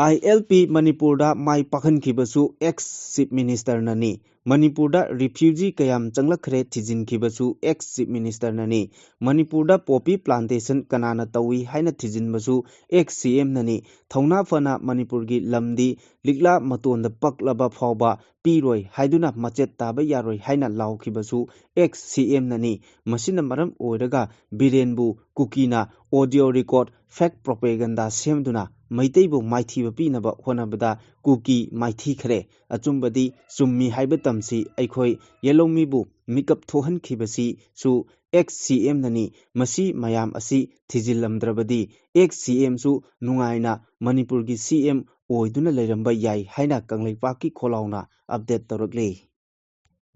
ꯑꯥꯏ ꯑꯦꯜ ꯄꯤ ꯃꯅꯤꯄꯨꯔꯗ ꯃꯥꯏ ꯄꯥꯛꯍꯟꯈꯤꯕꯁꯨ ꯑꯦꯛꯁ ꯆꯤꯐ ꯃꯤꯅꯤꯁꯇꯔꯅꯅꯤ꯫ ꯃꯅꯤꯄꯨꯔꯗ ꯔꯤꯐ꯭ꯌꯨꯖꯤ ꯀꯌꯥꯝ ꯆꯪꯂꯛꯈ꯭ꯔꯦ ꯊꯤꯖꯤꯟꯈꯤꯕꯁꯨ ꯑꯦꯛꯁ ꯆꯤꯐ ꯃꯤꯅꯤꯁꯇꯔꯅꯅꯤ꯫ ꯃꯅꯤꯄꯨꯔꯗ ꯄꯣꯄꯤ ꯄ꯭ꯂꯥꯟꯇꯦꯁꯟ ꯀꯅꯥꯅ ꯇꯧꯏ ꯍꯥꯏꯅ ꯊꯤꯖꯤꯟꯕꯁꯨ ꯑꯦꯛꯁ ꯁꯤ ꯑꯦꯝꯅꯅꯤ꯫ ꯊꯧꯅꯥ ꯐꯅ ꯃꯅꯤꯄꯨꯔꯒꯤ ꯂꯝꯗꯤ ꯂꯤꯛꯂꯥ ꯃꯇꯣꯟꯗ ꯄꯛꯂꯕ ꯐꯥꯎꯕ ꯄꯤꯔꯣꯏ ꯍꯥꯏꯗꯨꯅ ꯃꯆꯦꯠ ꯇꯥꯕ ꯌꯥꯔꯣꯏ ꯍꯥꯏꯅ ꯂꯥꯎꯈꯤꯕꯁꯨ ꯑꯦꯛꯁ ꯁꯤ ꯑꯦꯝꯅꯅꯤ꯫ ꯃꯁꯤꯅ ꯃꯔꯝ ꯑꯣꯏꯔꯒ ꯕꯤꯔꯦꯟꯕꯨ ꯀꯨꯀꯤꯅ ꯑꯣꯗꯤꯑꯣ ꯔꯦꯀꯣꯔꯗ, ꯐꯦꯛ ꯄ꯭ꯔꯣꯄꯦꯒꯟꯗꯥ ꯁꯦꯝꯗꯨꯅ ꯃꯩꯇꯩꯕꯨ ꯃꯥꯏꯊꯤꯕ ꯄꯤꯅꯕ ꯍꯣꯠꯅꯕꯗ ꯀꯨꯀꯤ ꯃꯥꯏꯊꯤꯈ꯭ꯔꯦ꯫ ꯑꯆꯨꯝꯕꯗꯤ ꯆꯨꯝꯃꯤ ꯍꯥꯏꯕ ꯇꯝꯁꯤ꯫ ꯑꯩꯈꯣꯏ ꯌꯦꯜꯍꯧꯃꯤꯕꯨ ꯃꯤꯀꯞ ꯊꯣꯛꯍꯟꯈꯤꯕꯁꯤꯁꯨ ꯑꯦꯛꯁ ꯁꯤ ꯑꯦꯝꯅꯅꯤ꯫ ꯃꯁꯤ ꯃꯌꯥꯝ ꯑꯁꯤ ꯊꯤꯖꯤꯜꯂꯝꯗ꯭ꯔꯕꯗꯤ ꯑꯦꯛꯁ ꯁꯤ ꯑꯦꯝꯁꯨ ꯅꯨꯡꯉꯥꯏꯅ ꯃꯅꯤꯄꯨꯔꯒꯤ ꯁꯤ ꯑꯦꯝ ꯑꯣꯏꯗꯨꯅ ꯂꯩꯔꯝꯕ ꯌꯥꯏ ꯍꯥꯏꯅ ꯀꯪꯂꯩꯄꯥꯛꯀꯤ ꯈꯣꯜꯂꯥꯎꯅ ꯑꯞꯗꯦꯠ ꯇꯧꯔꯛꯂꯤ꯫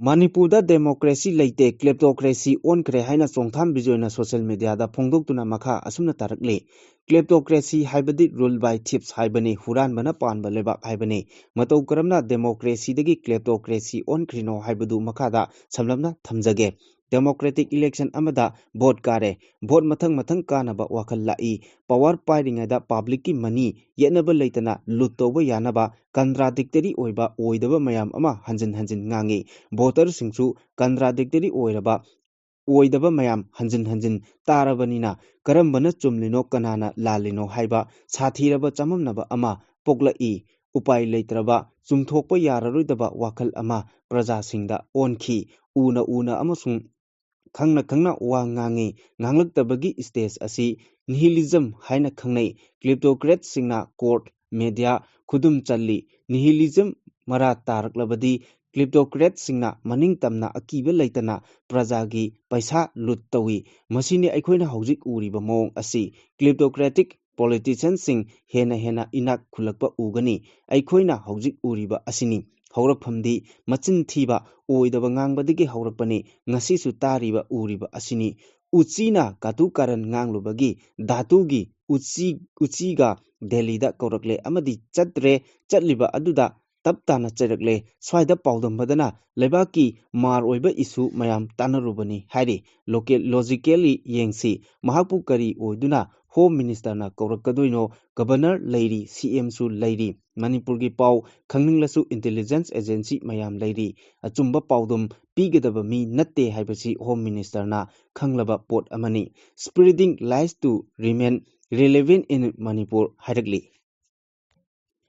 ꯃꯅꯤꯄꯨꯔꯗ democracy ꯂꯩꯇꯦ, kleptocracy ꯑꯣꯟꯈ꯭ꯔꯦ ꯍꯥꯏꯅ ꯆꯣꯡꯊꯥꯝ ꯕꯤꯖꯣꯏꯅ social mediaꯗ ꯐꯣꯡꯗꯣꯛꯇꯨꯅ ꯃꯈꯥ ꯑꯁꯨꯝꯅ ꯇꯥꯔꯛꯂꯤ꯫ Kleptocracy ꯍꯥꯏꯕꯗꯤ rule by thieves ꯍꯥꯏꯕꯅꯤ, ꯍꯨꯔꯥꯟꯕꯅ ꯄꯥꯟꯕ ꯂꯩꯕꯥꯛ ꯍꯥꯏꯕꯅꯤ꯫ ꯃꯇꯧ ꯀꯔꯝꯅ democracyꯗꯒꯤ kleptocracy ꯑꯣꯟꯈ꯭ꯔꯤꯅꯣ ꯍꯥꯏꯕꯗꯨ ꯃꯈꯥꯗ ꯁꯝꯂꯞꯅ ꯊꯝꯖꯒꯦ꯫ Democratic election ꯑꯃꯗ vote ꯀꯥꯔꯦ, vote ꯃꯊꯪ ꯃꯊꯪ ꯀꯥꯅꯕ ꯋꯥꯈꯜ ꯂꯥꯛꯏ꯫ Power ꯄꯥꯏꯔꯤꯉꯩꯗ publicꯀꯤ money ꯌꯦꯠꯅꯕ ꯂꯩꯇꯅ loot ꯇꯧꯕ ꯌꯥꯅꯕ contradictory ꯑꯣꯏꯕ ꯑꯣꯏꯗꯕ ꯃꯌꯥꯝ ꯑꯃ ꯍꯟꯖꯤꯟ ꯍꯟꯖꯤꯟ ꯉꯥꯡꯉꯤ꯫ Voterꯁꯤꯡꯁꯨ contradictory ꯑꯣꯏꯔꯕ ꯑꯣꯏꯗꯕ ꯃꯌꯥꯝ ꯍꯟꯖꯤꯟ ꯍꯟꯖꯤꯟ ꯇꯥꯔꯕꯅꯤꯅ ꯀꯔꯝꯕꯅ ꯆꯨꯝꯂꯤꯅꯣ ꯀꯅꯥꯅ ꯂꯥꯜꯂꯤꯅꯣ ꯍꯥꯏꯕ ꯁꯥꯊꯤꯔꯕ ꯆꯃꯝꯅꯕ ꯑꯃ ꯄꯣꯛꯂꯛꯏ꯫ ꯎꯄꯥꯏ ꯂꯩꯇ꯭ꯔꯕ, ꯆꯨꯝꯊꯣꯛꯄ ꯌꯥꯔꯔꯣꯏꯗꯕ ꯋꯥꯈꯜ ꯑꯃ ꯄ꯭ꯔꯖꯥꯁꯤꯡꯗ ꯑꯣꯟꯈꯤ꯫ ꯎꯅ ꯎꯅ ꯑꯃꯁꯨꯡ ꯈꯪꯅ ꯈꯪꯅ ꯋꯥ ꯉꯥꯡꯉꯤ꯫ ꯉꯥꯡꯂꯛꯇꯕꯒꯤ stage ꯑꯁꯤ nihilism ꯍꯥꯏꯅ ꯈꯪꯅꯩ꯫ Kleptocratꯁꯤꯡꯅ court, media ꯈꯨꯗꯨꯝ ꯆꯜꯂꯤ꯫ Nihilism ꯃꯔꯥ ꯇꯥꯔꯛꯂꯕꯗꯤ kleptocratꯁꯤꯡꯅ ꯃꯅꯤꯡ ꯇꯝꯅ ꯑꯀꯤꯕ ꯂꯩꯇꯅ ꯄ꯭ꯔꯖꯥꯒꯤ ꯄꯩꯁꯥ loot ꯇꯧꯏ꯫ ꯃꯁꯤꯅꯤ ꯑꯩꯈꯣꯏꯅ ꯍꯧꯖꯤꯛ ꯎꯔꯤꯕ ꯃꯑꯣꯡ ꯑꯁꯤ꯫ Kleptocratic politicianꯁꯤꯡ ꯍꯦꯟꯅ ꯍꯦꯟꯅ ꯏꯅꯥꯛ ꯈꯨꯜꯂꯛꯄ ꯎꯒꯅꯤ꯫ ꯑꯩꯈꯣꯏꯅ ꯍꯧꯖꯤꯛ ꯎꯔꯤꯕ ꯑꯁꯤꯅꯤ꯫ ꯍꯧꯔꯛꯐꯝꯗꯤ ꯃꯆꯤꯟ ꯊꯤꯕ, ꯑꯣꯏꯗꯕ ꯉꯥꯡꯕꯗꯒꯤ ꯍꯧꯔꯛꯄꯅꯤ꯫ ꯉꯁꯤꯁꯨ ꯇꯥꯔꯤꯕ, ꯎꯔꯤꯕ ꯑꯁꯤꯅꯤ꯫ ꯎꯆꯤꯅ ꯀꯥꯇꯨ ꯀꯥꯔꯟ ꯉꯥꯡꯂꯨꯕꯒꯤ ꯙꯥꯇꯨꯒꯤ ꯎꯆꯤ, ꯎꯆꯤꯒ ꯗꯦꯜꯂꯤꯗ ꯀꯧꯔꯛꯂꯦ ꯑꯃꯗꯤ ꯆꯠꯇ꯭ꯔꯦ꯫ ꯆꯠꯂꯤꯕ ꯑꯗꯨꯗ ꯇꯞ ꯇꯥꯅ ꯆꯩꯔꯛꯂꯦ꯫ ꯁ꯭ꯋꯥꯏꯗ ꯄꯥꯎꯗꯝꯕꯗꯅ ꯂꯩꯕꯥꯛꯀꯤ ꯃꯥꯔ ꯑꯣꯏꯕ issue ꯃꯌꯥꯝ ꯇꯥꯟꯅꯔꯨꯕꯅꯤ ꯍꯥꯏꯔꯤ꯫ Local, logically ꯌꯦꯡꯁꯤ, ꯃꯍꯥꯛꯄꯨ ꯀꯔꯤ ꯑꯣꯏꯗꯨꯅ Home Ministerꯅ ꯀꯧꯔꯛꯀꯗꯣꯏꯅꯣ? Governor ꯂꯩꯔꯤ, CMꯁꯨ ꯂꯩꯔꯤ, ꯃꯅꯤꯄꯨꯔꯒꯤ ꯄꯥꯎ ꯈꯪꯅꯤꯡꯂꯁꯨ intelligence agency ꯃꯌꯥꯝ ꯂꯩꯔꯤ꯫ ꯑꯆꯨꯝꯕ ꯄꯥꯎꯗꯝ ꯄꯤꯒꯗꯕ ꯃꯤ ꯅꯠꯇꯦ ꯍꯥꯏꯕꯁꯤ Home Ministerꯅ ꯈꯪꯂꯕ ꯄꯣꯠ ꯑꯃꯅꯤ꯫ Spreading lies to remain relevant in Manipur ꯍꯥꯏꯔꯛꯂꯤ꯫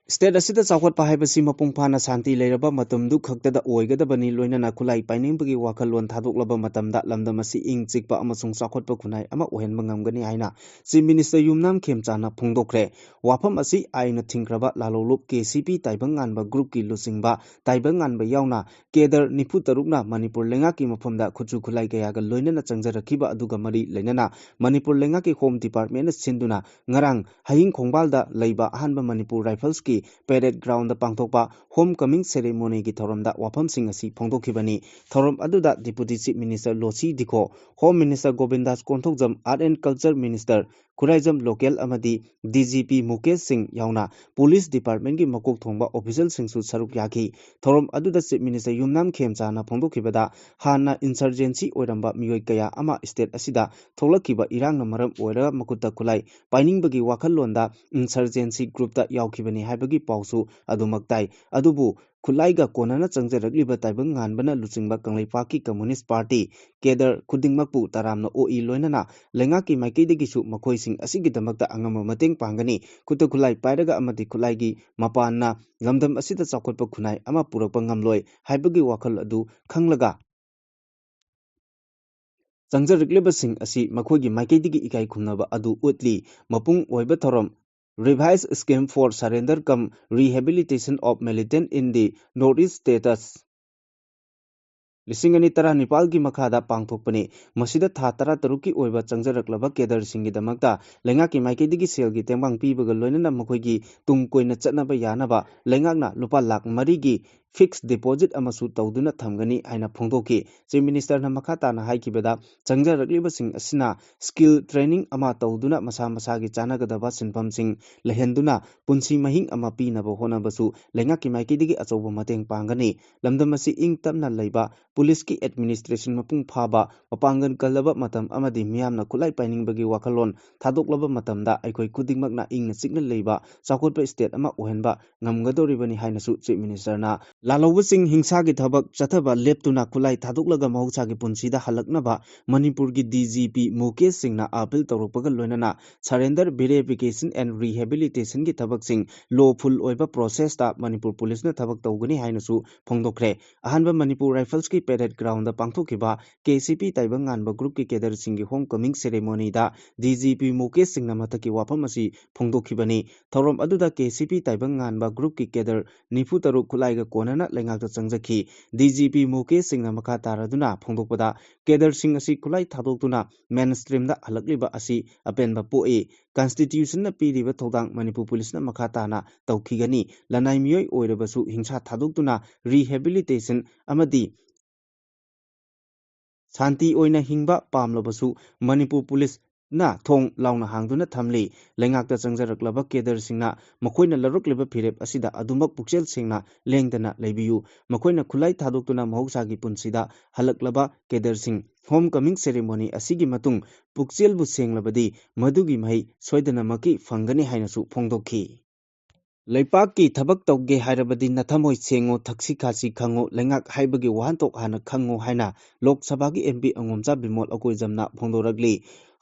State ꯑꯁꯤꯗ ꯆꯥꯎꯈꯠꯄ ꯍꯥꯏꯕꯁꯤ ꯃꯄꯨꯡ ꯐꯥꯅ ꯁꯥꯟꯇꯤ ꯂꯩꯔꯕ ꯃꯇꯝꯗꯨ ꯈꯛꯇꯗ ꯑꯣꯏꯒꯗꯕꯅꯤ, ꯂꯣꯏꯅꯅ ꯈꯨꯠꯂꯥꯏ ꯄꯥꯏꯅꯤꯡꯕꯒꯤ ꯋꯥꯈꯜꯂꯣꯟ ꯊꯥꯗꯣꯛꯂꯕ ꯃꯇꯝꯗ ꯂꯝꯗꯝ ꯑꯁꯤ ꯏꯪ ꯆꯤꯛꯄ ꯑꯃꯁꯨꯡ ꯆꯥꯎꯈꯠꯄ ꯈꯨꯟꯅꯥꯏ ꯑꯃ ꯑꯣꯏꯍꯟꯕ ꯉꯝꯒꯅꯤ ꯍꯥꯏꯅ Chief Minister ꯌꯨꯝꯅꯥꯝ ꯈꯦꯝꯆꯥꯟꯅ ꯐꯣꯡꯗꯣꯛꯈ꯭ꯔꯦ꯫ ꯋꯥꯐꯝ ꯑꯁꯤ ꯑꯥꯏꯟꯅ ꯊꯤꯡꯈ꯭ꯔꯕ ꯂꯥꯂꯣꯡꯂꯨꯞ KCP ꯇꯥꯏꯕꯪ ꯉꯥꯟꯕ groupꯀꯤ ꯂꯨꯆꯤꯡꯕ ꯇꯥꯏꯕꯪ ꯉꯥꯟꯕ ꯌꯥꯎꯅ cadre ꯅꯤꯐꯨ ꯇꯔꯨꯛꯅ ꯃꯅꯤꯄꯨꯔ ꯂꯩꯉꯥꯛꯀꯤ ꯃꯐꯝꯗ ꯈꯨꯠꯁꯨ ꯈꯨꯠꯂꯥꯏ ꯀꯌꯥꯒ ꯂꯣꯏꯅꯅ ꯆꯪꯖꯔꯛꯈꯤꯕ ꯑꯗꯨꯒ ꯃꯔꯤ ꯂꯩꯅꯅ ꯃꯅꯤꯄꯨꯔ ꯂꯩꯉꯥꯛꯀꯤ Home Departmentꯅ ꯁꯤꯟꯗꯨꯅ ꯉꯔꯥꯡ ꯍꯌꯤꯡ ꯈꯣꯡꯕꯥꯜꯗ ꯂꯩꯕ ꯑꯍꯥꯟꯕ ꯃꯅꯤꯄꯨꯔ Riflesꯀꯤ ꯄꯦꯔꯦꯗ ꯒ꯭ꯔꯥꯎꯟꯗ ꯄꯥꯡꯊꯣꯛꯄ ꯍꯣꯝ ꯀꯃꯤꯡ ꯁꯦꯔꯦꯃꯣꯅꯤꯒꯤ ꯊꯧꯔꯝꯗ ꯋꯥꯐꯝꯁꯤꯡ ꯑꯁꯤ ꯐꯣꯡꯗꯣꯛꯈꯤꯕꯅꯤ꯫ ꯊꯧꯔꯝ ꯑꯗꯨꯗ Deputy Chief Minister Losii Dikho, Home Minister Govindas Konthoujam, Art and Culture Minister Khuraijam Loken ꯑꯃꯗꯤ D G P Mukesh Singh ꯌꯥꯎꯅ ꯄꯨꯂꯤꯁ ꯗꯤꯄꯥꯔꯠꯃꯦꯟꯒꯤ ꯃꯀꯣꯛ ꯊꯣꯡꯕ ꯑꯣꯐꯤꯁꯤꯌꯦꯜꯁꯤꯡꯁꯨ ꯁꯔꯨꯛ ꯌꯥꯈꯤ꯫ ꯊꯧꯔꯝ ꯑꯗꯨꯗ Chief Minister ꯌꯨꯝꯅꯥꯝ ꯈꯦꯝꯆꯥꯅ ꯐꯣꯡꯗꯣꯛꯈꯤꯕꯗ, ꯍꯥꯟꯅ ꯏꯟꯁꯔꯖꯦꯟꯁꯤ ꯑꯣꯏꯔꯝꯕ ꯃꯤꯑꯣꯏ ꯀꯌꯥ ꯑꯃ ꯁ꯭ꯇꯦꯠ ꯑꯁꯤꯗ ꯊꯣꯛꯂꯛꯈꯤꯕ ꯏꯔꯥꯡꯅ ꯃꯔꯝ ꯑꯣꯏꯔꯒ ꯃꯈꯨꯠꯇ ꯈꯨꯠꯂꯥꯏ ꯄꯥꯏꯅꯤꯡꯕꯒꯤ ꯋꯥꯈꯜꯂꯣꯟꯗ ꯏꯟꯁꯔꯖꯦꯟꯁꯤ ꯒ꯭ꯔꯨꯞꯇ ꯌꯥꯎꯈꯤꯕꯅꯤ ꯍꯥꯏꯕꯒꯤ ꯄꯥꯎꯁꯨ ꯑꯗꯨꯃꯛ ꯇꯥꯏ꯫ ꯑꯗꯨꯕꯨ ꯈꯨꯠꯂꯥꯏꯒ ꯀꯣꯟꯅꯅ ꯆꯪꯖꯔꯛꯂꯤꯕ ꯇꯥꯏꯕꯪ ꯉꯥꯟꯕꯅ ꯂꯨꯆꯤꯡꯕ ꯀꯪꯂꯩꯄꯥꯛꯀꯤ ꯀꯝꯃꯨꯅꯤꯁ ꯄꯥꯔꯇꯤ ꯀꯦꯗꯔ ꯈꯨꯗꯤꯡꯃꯛꯄꯨ ꯇꯔꯥꯝꯅ ꯑꯣꯛꯏ, ꯂꯣꯏꯅꯅ ꯂꯩꯉꯥꯛꯀꯤ ꯃꯥꯏꯀꯩꯗꯒꯤꯁꯨ ꯃꯈꯣꯏꯁꯤꯡ ꯑꯁꯤꯒꯤꯗꯃꯛꯇ ꯑꯉꯝꯕ ꯃꯇꯦꯡ ꯄꯥꯡꯒꯅꯤ꯫ ꯈꯨꯠꯇ ꯈꯨꯠꯂꯥꯏ ꯄꯥꯏꯔꯒ ꯑꯃꯗꯤ ꯈꯨꯠꯂꯥꯏꯒꯤ ꯃꯄꯥꯟꯅ ꯂꯝꯗꯝ ꯑꯁꯤꯗ ꯆꯥꯎꯈꯠꯄ ꯈꯨꯟꯅꯥꯏ ꯑꯃ ꯄꯨꯔꯛꯄ ꯉꯝꯂꯣꯏ ꯍꯥꯏꯕꯒꯤ ꯋꯥꯈꯜ ꯑꯗꯨ ꯈꯪꯂꯒ ꯆꯪꯖꯔꯛꯂꯤꯕꯁꯤꯡ ꯑꯁꯤ ꯃꯈꯣꯏꯒꯤ ꯃꯥꯏꯀꯩꯗꯒꯤ ꯏꯀꯥꯏ ꯈꯨꯝꯅꯕ ꯑꯗꯨ ꯎꯠꯂꯤ꯫ ꯃꯄꯨꯡ ꯑꯣꯏꯕ ꯊꯧꯔꯝ Revised Scheme for Surrender cum Rehabilitation of Militant in the North East Status ꯂꯤꯁꯤꯡ ꯑꯅꯤ ꯇꯔꯥꯅꯤꯄꯥꯜꯒꯤ ꯃꯈꯥꯗ ꯄꯥꯡꯊꯣꯛꯄꯅꯤ꯫ ꯃꯁꯤꯗ ꯊꯥ ꯇꯔꯥꯇꯔꯨꯛꯀꯤ ꯑꯣꯏꯕ ꯆꯪꯖꯔꯛꯂꯕ ꯀꯦꯗꯔꯁꯤꯡꯒꯤꯗꯃꯛꯇ ꯂꯩꯉꯥꯛꯀꯤ ꯃꯥꯏꯀꯩꯗꯒꯤ ꯁꯦꯜꯒꯤ ꯇꯦꯡꯕꯥꯡ ꯄꯤꯕꯒ ꯂꯣꯏꯅꯅ ꯃꯈꯣꯏꯒꯤ ꯇꯨꯡ ꯀꯣꯏꯅ ꯆꯠꯅꯕ ꯌꯥꯅꯕ ꯂꯩꯉꯥꯛꯅ ꯂꯨꯄꯥ ꯂꯥꯈ ꯃꯔꯤꯒꯤ ꯐꯤꯛꯁ ꯗꯤꯄꯣꯖꯤꯠ ꯑꯃꯁꯨ ꯇꯧꯗꯨꯅ ꯊꯝꯒꯅꯤ ꯍꯥꯏꯅ ꯐꯣꯡꯗꯣꯛꯈꯤ꯫ Chief Minister ꯅ ꯃꯈꯥ ꯇꯥꯅ ꯍꯥꯏꯈꯤꯕꯗ, ꯆꯪꯖꯔꯛꯂꯤꯕꯁꯤꯡ ꯑꯁꯤꯅ skill training ꯑꯃ ꯇꯧꯗꯨꯅ ꯃꯁꯥ ꯃꯁꯥꯒꯤ ꯆꯥꯟꯅꯒꯗꯕ ꯁꯤꯟꯐꯝꯁꯤꯡ ꯂꯩꯍꯟꯗꯨꯅ ꯄꯨꯟꯁꯤ ꯃꯍꯤꯡ ꯑꯃ ꯄꯤꯅꯕ ꯍꯣꯠꯅꯕꯁꯨ ꯂꯩꯉꯥꯛꯀꯤ ꯃꯥꯏꯀꯩꯗꯒꯤ ꯑꯆꯧꯕ ꯃꯇꯦꯡ ꯄꯥꯡꯒꯅꯤ꯫ ꯂꯝꯗꯝ ꯑꯁꯤ ꯏꯪ ꯇꯞꯅ ꯂꯩꯕ, ꯄꯨꯂꯤꯁꯀꯤ administration ꯃꯄꯨꯡ ꯐꯥꯕ, ꯃꯄꯥꯡꯒꯜ ꯀꯜꯂꯕ ꯃꯇꯝ ꯑꯃꯗꯤ ꯃꯤꯌꯥꯝꯅ ꯈꯨꯠꯂꯥꯏ ꯄꯥꯏꯅꯤꯡꯕꯒꯤ ꯋꯥꯈꯜꯂꯣꯟ ꯊꯥꯗꯣꯛꯂꯕ ꯃꯇꯝꯗ ꯑꯩꯈꯣꯏ ꯈꯨꯗꯤꯡꯃꯛꯅ ꯏꯪꯅ ꯆꯤꯛꯅ ꯂꯩꯕ ꯆꯥꯎꯈꯠꯄ state ꯑꯃ ꯑꯣꯏꯍꯟꯕ ꯉꯝꯒꯗꯧꯔꯤꯕꯅꯤ ꯍꯥꯏꯅꯁꯨ Chief Minister ꯅ ꯂꯥꯜꯍꯧꯕꯁꯤꯡ ꯍꯤꯡꯁꯥꯒꯤ ꯊꯕꯛ ꯆꯠꯊꯕ ꯂꯦꯞꯇꯨꯅ ꯈꯨꯠꯂꯥꯏ ꯊꯥꯗꯣꯛꯂꯒ ꯃꯍꯧꯁꯥꯒꯤ ꯄꯨꯟꯁꯤꯗ ꯍꯜꯂꯛꯅꯕ ꯃꯅꯤꯄꯨꯔꯒꯤ D G P ꯃꯨꯀꯦꯁ ꯁꯤꯡꯅ appeal ꯇꯧꯔꯛꯄꯒ ꯂꯣꯏꯅꯅ surrender verification and rehabilitation ꯒꯤ ꯊꯕꯛꯁꯤꯡ lawful ꯑꯣꯏꯕ process ꯇ ꯃꯅꯤꯄꯨꯔ ꯄꯨꯂꯤꯁꯅ ꯊꯕꯛ ꯇꯧꯒꯅꯤ ꯍꯥꯏꯅꯁꯨ ꯐꯣꯡꯗꯣꯛꯈ꯭ꯔꯦ꯫ ꯑꯍꯥꯟꯕ ꯃꯅꯤꯄꯨꯔ ꯔꯥꯏꯐꯜꯁꯀꯤ ꯄꯦꯔꯦꯗ ꯒ꯭ꯔꯥꯎꯟꯗ ꯄꯥꯡꯊꯣꯛꯈꯤꯕ K C P ꯇꯥꯏꯕꯪ ꯉꯥꯟꯕ ꯒ꯭ꯔꯨꯞꯀꯤ ꯀꯦꯗꯔꯁꯤꯡꯒꯤ ꯍꯣꯝ ꯀꯃꯤꯡ ꯁꯦꯔꯦꯃꯣꯅꯤꯗ D G P ꯃꯨꯀꯦꯁ ꯁꯤꯡꯅ ꯃꯊꯛꯀꯤ ꯋꯥꯐꯝ ꯑꯁꯤ ꯐꯣꯡꯗꯣꯛꯈꯤꯕꯅꯤ꯫ ꯊꯧꯔꯝ ꯑꯗꯨꯗ K C P ꯇꯥꯏꯕꯪ ꯉꯥꯟꯕ ꯒ꯭ꯔꯨꯞꯀꯤ ꯀꯦꯗꯔ ꯅꯤꯐꯨ ꯇꯔꯨꯛ ꯈꯨꯠꯂꯥꯏꯒ ꯀꯣꯟꯅ ꯂꯩꯉꯥꯛꯇ ꯆꯪꯖꯈꯤ꯫ ꯗꯤ ꯖꯤ ꯄꯤ ꯃꯨꯀꯦꯁ ꯁꯤꯡꯅ ꯃꯈꯥ ꯇꯥꯔꯗꯨꯅ ꯐꯣꯡꯗꯣꯛꯄꯗ, ꯀꯦꯗꯔꯁꯤꯡ ꯑꯁꯤ ꯈꯨꯠꯂꯥꯏ ꯊꯥꯗꯣꯛꯇꯨꯅ ꯃꯦꯟ ꯁ꯭ꯇ꯭ꯔꯤꯝꯗ ꯍꯜꯂꯛꯂꯤꯕ ꯑꯁꯤ ꯑꯄꯦꯟꯕ ꯄꯣꯛꯏ꯫ ꯀꯟꯁꯇꯤꯇ꯭ꯌꯨꯁꯟꯅ ꯄꯤꯔꯤꯕ ꯊꯧꯗꯥꯡ ꯃꯅꯤꯄꯨꯔ ꯄꯨꯂꯤꯁꯅ ꯃꯈꯥ ꯇꯥꯅ ꯇꯧꯈꯤꯒꯅꯤ꯫ ꯂꯅꯥꯏ ꯃꯤꯑꯣꯏ ꯑꯣꯏꯔꯕꯁꯨ ꯍꯤꯡꯁꯥ ꯊꯥꯗꯣꯛꯇꯨꯅ ꯔꯤꯍꯦꯕꯤꯂꯤꯇꯦꯁꯟ ꯑꯃꯗꯤ ꯁꯥꯟꯇꯤ ꯑꯣꯏꯅ ꯍꯤꯡꯕ ꯄꯥꯝꯂꯕꯁꯨ ꯃꯅꯤꯄꯨꯔ ꯄꯨꯂꯤꯁꯅ ꯊꯣꯡ ꯂꯥꯎꯅ ꯍꯥꯡꯗꯨꯅ ꯊꯝꯂꯤ꯫ ꯂꯩꯉꯥꯛꯇ ꯆꯪꯖꯔꯛꯂꯕ ꯀꯦꯗꯔꯁꯤꯡꯅ ꯃꯈꯣꯏꯅ ꯂꯧꯔꯛꯂꯤꯕ ꯐꯤꯔꯦꯞ ꯑꯁꯤꯗ ꯑꯗꯨꯃꯛ ꯄꯨꯛꯆꯦꯜ ꯁꯦꯡꯅ ꯂꯦꯡꯗꯅ ꯂꯩꯕꯤꯌꯨ꯫ ꯃꯈꯣꯏꯅ ꯈꯨꯠꯂꯥꯏ ꯊꯥꯗꯣꯛꯇꯨꯅ ꯃꯍꯧꯁꯥꯒꯤ ꯄꯨꯟꯁꯤꯗ ꯍꯜꯂꯛꯂꯕ ꯀꯦꯗꯔꯁꯤꯡ ꯍꯣꯝ ꯀꯃꯤꯡ ꯁꯦꯔꯦꯃꯣꯅꯤ ꯑꯁꯤꯒꯤ ꯃꯇꯨꯡ ꯄꯨꯛꯆꯦꯜꯕꯨ ꯁꯦꯡꯂꯕꯗꯤ ꯃꯗꯨꯒꯤ ꯃꯍꯩ ꯁꯣꯏꯗꯅꯃꯛꯀꯤ ꯐꯪꯒꯅꯤ ꯍꯥꯏꯅꯁꯨ ꯐꯣꯡꯗꯣꯛꯈꯤ꯫ ꯂꯩꯄꯥꯛꯀꯤ ꯊꯕꯛ ꯇꯧꯒꯦ ꯍꯥꯏꯔꯕꯗꯤ ꯅꯊꯃꯣꯏ ꯁꯦꯡꯉꯨ, ꯊꯛꯁꯤ ꯈꯥꯁꯤ ꯈꯪꯉꯨ, ꯂꯩꯉꯥꯛ ꯍꯥꯏꯕꯒꯤ ꯋꯥꯍꯟꯊꯣꯛ ꯍꯥꯟꯅ ꯈꯪꯉꯨ ꯍꯥꯏꯅ ꯂꯣꯛ ꯁꯚꯥꯒꯤ ꯑꯦꯝ ꯄꯤ ꯑꯉꯣꯝꯆꯥ ꯕꯤꯃꯣꯜ ꯑꯀꯣꯏꯖꯝꯅ ꯐꯣꯡꯗꯣꯔꯛꯂꯤ꯫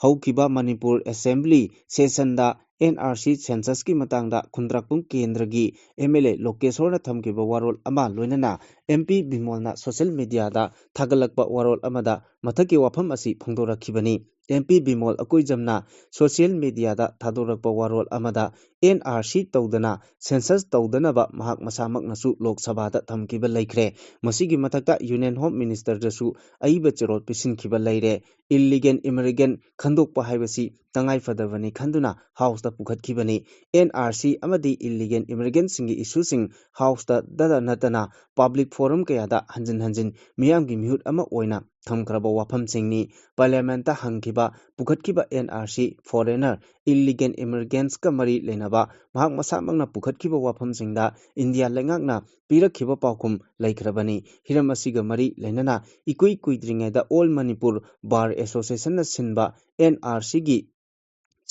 ꯍꯧꯈꯤꯕ ꯃꯅꯤꯄꯨꯔ ꯑꯦꯁꯦꯝꯕ꯭ꯂꯤ ꯁꯦꯁꯟꯗ ꯑꯦꯟ ꯑꯥꯔ ꯁꯤ ꯁꯦꯟꯁꯁꯀꯤ ꯃꯇꯥꯡꯗ ꯈꯨꯟꯗ꯭ꯔꯥꯛꯄꯝ ꯀꯦꯟꯗ꯭ꯔꯒꯤ ꯑꯦꯝ ꯑꯦꯜ ꯑꯦ ꯂꯣꯀꯦꯁꯣꯔꯅ ꯊꯝꯈꯤꯕ ꯋꯥꯔꯣꯜ ꯑꯃ ꯂꯣꯏꯅꯅ ꯑꯦꯝ ꯄꯤ ꯕꯤꯃꯣꯜꯅ ꯁꯣꯁꯤꯌꯦꯜ ꯃꯤꯗꯤꯌꯥꯗ ꯊꯥꯒꯠꯂꯛꯄ ꯋꯥꯔꯣꯜ ꯑꯃꯗ ꯃꯊꯛꯀꯤ ꯋꯥꯐꯝ ꯑꯁꯤ ꯐꯣꯡꯗꯣꯔꯛꯈꯤꯕꯅꯤ꯫ ꯑꯦꯝ ꯄꯤ ꯕꯤꯃꯣꯜ ꯑꯀꯣꯏꯖꯝꯅ ꯁꯣꯁꯤꯌꯦꯜ ꯃꯤꯗꯤꯌꯥꯗ ꯊꯥꯗꯣꯔꯛꯄ ꯋꯥꯔꯣꯜ ꯑꯃꯗ ꯑꯦꯟ ꯑꯥꯔ ꯁꯤ ꯇꯧꯗꯅ ꯁꯦꯟꯁꯁ ꯇꯧꯗꯅꯕ ꯃꯍꯥꯛ ꯃꯁꯥꯃꯛꯅꯁꯨ ꯂꯣꯛ ꯁꯚꯥꯗ ꯊꯝꯈꯤꯕ ꯂꯩꯈ꯭ꯔꯦ꯫ ꯃꯁꯤꯒꯤ ꯃꯊꯛꯇ ꯌꯨꯅꯤꯌꯟ ꯍꯣꯝ ꯃꯤꯅꯤꯁꯇꯔꯗꯁꯨ ꯑꯏꯕ ꯆꯦꯔꯣꯜ ꯄꯤꯁꯤꯟꯈꯤꯕ ꯂꯩꯔꯦ꯫ ꯏꯜꯂꯤꯒꯦꯜ ꯏꯃꯤꯒ꯭ꯔꯦꯟ ꯈꯟꯗꯣꯛꯄ ꯍꯥꯏꯕꯁꯤ ꯇꯉꯥꯏ ꯐꯗꯕꯅꯤ ꯈꯟꯗꯨꯅ ꯍꯥꯎꯁꯇ ꯄꯨꯈꯠꯈꯤꯕꯅꯤ꯫ ꯑꯦꯟ ꯑꯥꯔ ꯁꯤ ꯑꯃꯗꯤ ꯏꯜꯂꯤꯒꯦꯜ ꯏꯃꯤꯒ꯭ꯔꯦꯟꯁꯤꯡꯒꯤ ꯏꯁꯨꯁꯤꯡ ꯍꯥꯎꯁꯇ ꯗꯇ ꯅꯠꯇꯅ ꯄꯕ꯭ꯂꯤꯛ ꯐꯣꯔꯝ ꯀꯌꯥꯗ ꯍꯟꯖꯤꯟ ꯍꯟꯖꯤꯟ ꯃꯤꯌꯥꯝꯒꯤ ꯃꯤꯍꯨꯠ ꯑꯃ ꯑꯣꯏꯅ ꯊꯝꯈ꯭ꯔꯕ ꯋꯥꯐꯝꯁꯤꯡꯅꯤ꯫ ꯄꯥꯔꯂꯤꯌꯥꯃꯦꯟꯠꯇ ꯍꯪꯈꯤꯕ ꯄꯨꯈꯠꯈꯤꯕ N R C, foreigner, illegal ꯏꯃꯤꯒ꯭ꯔꯦꯟꯠꯁꯀ ꯃꯔꯤ ꯂꯩꯅꯕ ꯃꯍꯥꯛ ꯃꯁꯥꯃꯛꯅ ꯄꯨꯈꯠꯈꯤꯕ ꯋꯥꯐꯝꯁꯤꯡꯗ ꯏꯟꯗꯤꯌꯥ ꯂꯩꯉꯥꯛꯅ ꯄꯤꯔꯛꯈꯤꯕ ꯄꯥꯎꯈꯨꯝ ꯂꯩꯈ꯭ꯔꯕꯅꯤ꯫ ꯍꯤꯔꯝ ꯑꯁꯤꯒ ꯃꯔꯤ ꯂꯩꯅꯅ ꯏꯀꯨꯏ ꯀꯨꯏꯗ꯭ꯔꯤꯉꯩꯗ ꯑꯣꯜ ꯃꯅꯤꯄꯨꯔ ꯕꯥꯔ ꯑꯦꯁꯣꯁꯤꯌꯦꯁꯟꯅ ꯁꯤꯟꯕ ꯑꯦꯟ ꯑꯥꯔ ꯁꯤꯒꯤ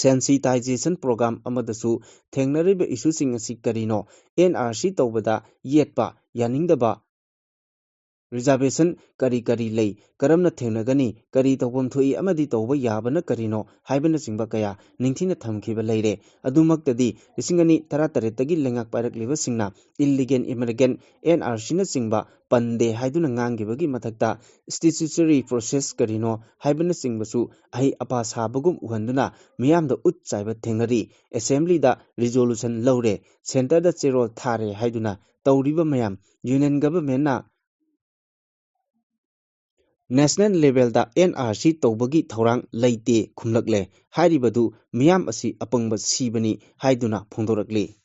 ꯁꯦꯟꯁꯤꯇꯥꯏꯖꯦꯁꯟ ꯄ꯭ꯔꯣꯒ꯭ꯔꯥꯝ ꯑꯃꯗꯁꯨ ꯊꯦꯡꯅꯔꯤꯕ ꯏꯁꯨꯁꯤꯡ ꯑꯁꯤ ꯀꯔꯤꯅꯣ? ꯑꯦꯟ ꯑꯥꯔ ꯁꯤ ꯇꯧꯕꯗ ꯌꯦꯠꯄ, ꯌꯥꯅꯤꯡꯗꯕ, reservation ꯀꯔꯤ ꯀꯔꯤ ꯂꯩ, ꯀꯔꯝꯅ ꯊꯦꯡꯅꯒꯅꯤ, ꯀꯔꯤ ꯇꯧꯐꯝ ꯊꯣꯛꯏ ꯑꯃꯗꯤ ꯇꯧꯕ ꯌꯥꯕꯅ ꯀꯔꯤꯅꯣ ꯍꯥꯏꯕꯅꯆꯤꯡꯕ ꯀꯌꯥ ꯅꯤꯡꯊꯤꯅ ꯊꯝꯈꯤꯕ ꯂꯩꯔꯦ꯫ ꯑꯗꯨꯃꯛꯇꯗꯤ ꯂꯤꯁꯤꯡ ꯑꯅꯤ ꯇꯔꯥꯇꯔꯦꯠꯇꯒꯤ ꯂꯩꯉꯥꯛ ꯄꯥꯏꯔꯛꯂꯤꯕꯁꯤꯡꯅ illegal immigrant, N R C ꯅꯆꯤꯡꯕ ꯄꯟꯗꯦ ꯍꯥꯏꯗꯨꯅ ꯉꯥꯡꯈꯤꯕꯒꯤ ꯃꯊꯛꯇ statutory process ꯀꯔꯤꯅꯣ ꯍꯥꯏꯕꯅꯆꯤꯡꯕꯁꯨ ꯑꯍꯩ ꯑꯄꯥ ꯁꯥꯕꯒꯨꯝ ꯎꯍꯟꯗꯨꯅ ꯃꯤꯌꯥꯝꯗ ꯎꯠ ꯆꯥꯏꯕ ꯊꯦꯡꯅꯔꯤ꯫ Assembly ꯗ resolution ꯂꯧꯔꯦ, centre ꯗ ꯆꯦꯔꯣꯜ ꯊꯥꯔꯦ ꯍꯥꯏꯗꯨꯅ ꯇꯧꯔꯤꯕ ꯃꯌꯥꯝ Union Government ꯅ national level ꯗ N R C ꯇꯧꯕꯒꯤ ꯊꯧꯔꯥꯡ ꯂꯩꯇꯦ ꯈꯨꯝꯂꯛꯂꯦ꯫ ꯍꯥꯏꯔꯤꯕꯗꯨ ꯃꯤꯌꯥꯝ ꯑꯁꯤ ꯑꯄꯪꯕ ꯁꯤꯕꯅꯤ ꯍꯥꯏꯗꯨꯅ ꯐꯣꯡꯗꯣꯔꯛꯂꯤ꯫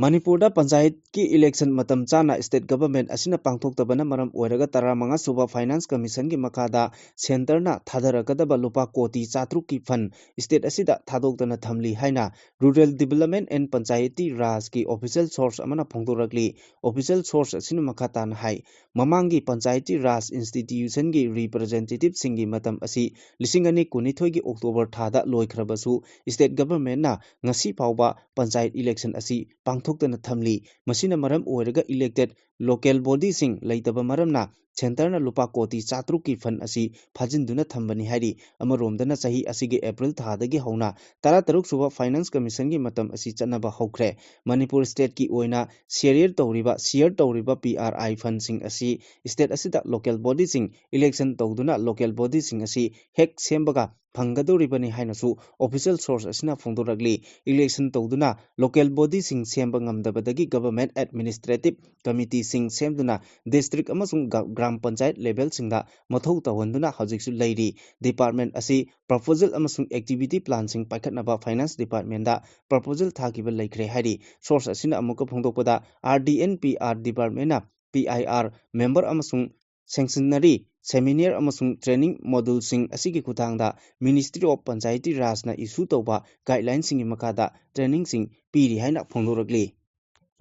ꯃꯅꯤꯄꯨꯔꯗ ꯄꯟꯆꯥꯌꯠꯀꯤ election ꯃꯇꯝ ꯆꯥꯅ state government ꯑꯁꯤꯅ ꯄꯥꯡꯊꯣꯛꯇꯕꯅ ꯃꯔꯝ ꯑꯣꯏꯔꯒ ꯇꯔꯥꯃꯉꯥ ꯁꯨꯕ Finance Commission ꯒꯤ ꯃꯈꯥꯗ centre ꯅ ꯊꯥꯗꯔꯛꯀꯗꯕ ꯂꯨꯄꯥ ꯀꯣꯇꯤ ꯆꯥꯇ꯭ꯔꯨꯛꯀꯤ fund state ꯑꯁꯤꯗ ꯊꯥꯗꯣꯛꯇꯅ ꯊꯝꯂꯤ ꯍꯥꯏꯅ Rural Development and Panchayati Raj ꯀꯤ official source ꯑꯃꯅ ꯐꯣꯡꯗꯣꯔꯛꯂꯤ꯫ Official source ꯑꯁꯤꯅ ꯃꯈꯥ ꯇꯥꯅ ꯍꯥꯏ, ꯃꯃꯥꯡꯒꯤ Panchayati Raj institution ꯒꯤ representative ꯁꯤꯡꯒꯤ ꯃꯇꯝ ꯑꯁꯤ ꯂꯤꯁꯤꯡ ꯑꯅꯤ ꯀꯨꯟꯅꯤꯊꯣꯏꯒꯤ October ꯊꯥꯗ ꯂꯣꯏꯈ꯭ꯔꯕꯁꯨ, state government ꯅ ꯉꯁꯤ ꯐꯥꯎꯕ ꯄꯟꯆꯥꯌꯠ election ꯑꯁꯤ ꯄꯥꯡꯊꯣꯛꯇꯅ ꯊꯝꯂꯤ꯫ ꯃꯁꯤꯅ ꯃꯔꯝ ꯑꯣꯏꯔꯒ elected local body ꯁꯤꯡ ꯂꯩꯇꯕ ꯃꯔꯝꯅ centre ꯅ ꯂꯨꯄꯥ ꯀꯣꯇꯤ ꯆꯥꯇ꯭ꯔꯨꯛꯀꯤ fund ꯑꯁꯤ ꯐꯥꯖꯤꯟꯗꯨꯅ ꯊꯝꯕꯅꯤ ꯍꯥꯏꯔꯤ꯫ ꯑꯃꯔꯣꯝꯗꯅ ꯆꯍꯤ ꯑꯁꯤꯒꯤ April ꯊꯥꯗꯒꯤ ꯍꯧꯅ ꯇꯔꯥꯇꯔꯨꯛ ꯁꯨꯕ Finance Commission ꯒꯤ ꯃꯇꯝ ꯑꯁꯤ ꯆꯠꯅꯕ ꯍꯧꯈ꯭ꯔꯦ꯫ ꯃꯅꯤꯄꯨꯔ state ꯀꯤ ꯑꯣꯏꯅ share ꯇꯧꯔꯤꯕ, share ꯇꯧꯔꯤꯕ P R I fund ꯁꯤꯡ ꯑꯁꯤ state ꯑꯁꯤꯗ local body ꯁꯤꯡ election ꯇꯧꯗꯨꯅ local body ꯁꯤꯡ ꯑꯁꯤ ꯍꯦꯛ ꯁꯦꯝꯕꯒ ꯐꯪꯒꯗꯧꯔꯤꯕꯅꯤ ꯍꯥꯏꯅꯁꯨ official source ꯑꯁꯤꯅ ꯐꯣꯡꯗꯣꯔꯛꯂꯤ꯫ Election ꯇꯧꯗꯨꯅ local body ꯁꯤꯡ ꯁꯦꯝꯕ ꯉꯝꯗꯕꯗꯒꯤ Government Administrative Committee ꯁꯤꯡ ꯁꯦꯝꯗꯨꯅ district ꯑꯃꯁꯨꯡ ꯒ-, ꯒ꯭ꯔꯥꯝ ꯄꯟꯆꯥꯌꯠ level ꯁꯤꯡꯗ ꯃꯊꯧ ꯇꯧꯍꯟꯗꯨꯅ ꯍꯧꯖꯤꯛꯁꯨ ꯂꯩꯔꯤ꯫ Department ꯑꯁꯤ proposal ꯑꯃꯁꯨꯡ activity plan ꯁꯤꯡ ꯄꯥꯏꯈꯠꯅꯕ Finance Department ꯗ proposal ꯊꯥꯈꯤꯕ ꯂꯩꯈ꯭ꯔꯦ ꯍꯥꯏꯔꯤ꯫ Source ꯑꯁꯤꯅ ꯑꯃꯨꯛꯀ ꯐꯣꯡꯗꯣꯛꯄꯗ, R D and P R Department ꯅ P I R member ꯑꯃꯁꯨꯡ ꯁꯦꯡꯁꯟꯅꯔꯤ ꯁꯦꯃꯤꯅꯥꯔ ꯑꯃꯁꯨꯡ ꯇ꯭ꯔꯦꯅꯤꯡ ꯃꯣꯗꯨꯜꯁꯤꯡ ꯑꯁꯤꯒꯤ ꯈꯨꯠꯊꯥꯡꯗ Ministry of Panchayati Rajꯅ ꯏꯁꯨ ꯇꯧꯕ ꯒꯥꯏꯗꯂꯥꯏꯟꯁꯤꯡꯒꯤ ꯃꯈꯥꯗ ꯇ꯭ꯔꯦꯅꯤꯡꯁꯤꯡ ꯄꯤꯔꯤ ꯍꯥꯏꯅ ꯐꯣꯡꯗꯣꯔꯛꯂꯤ꯫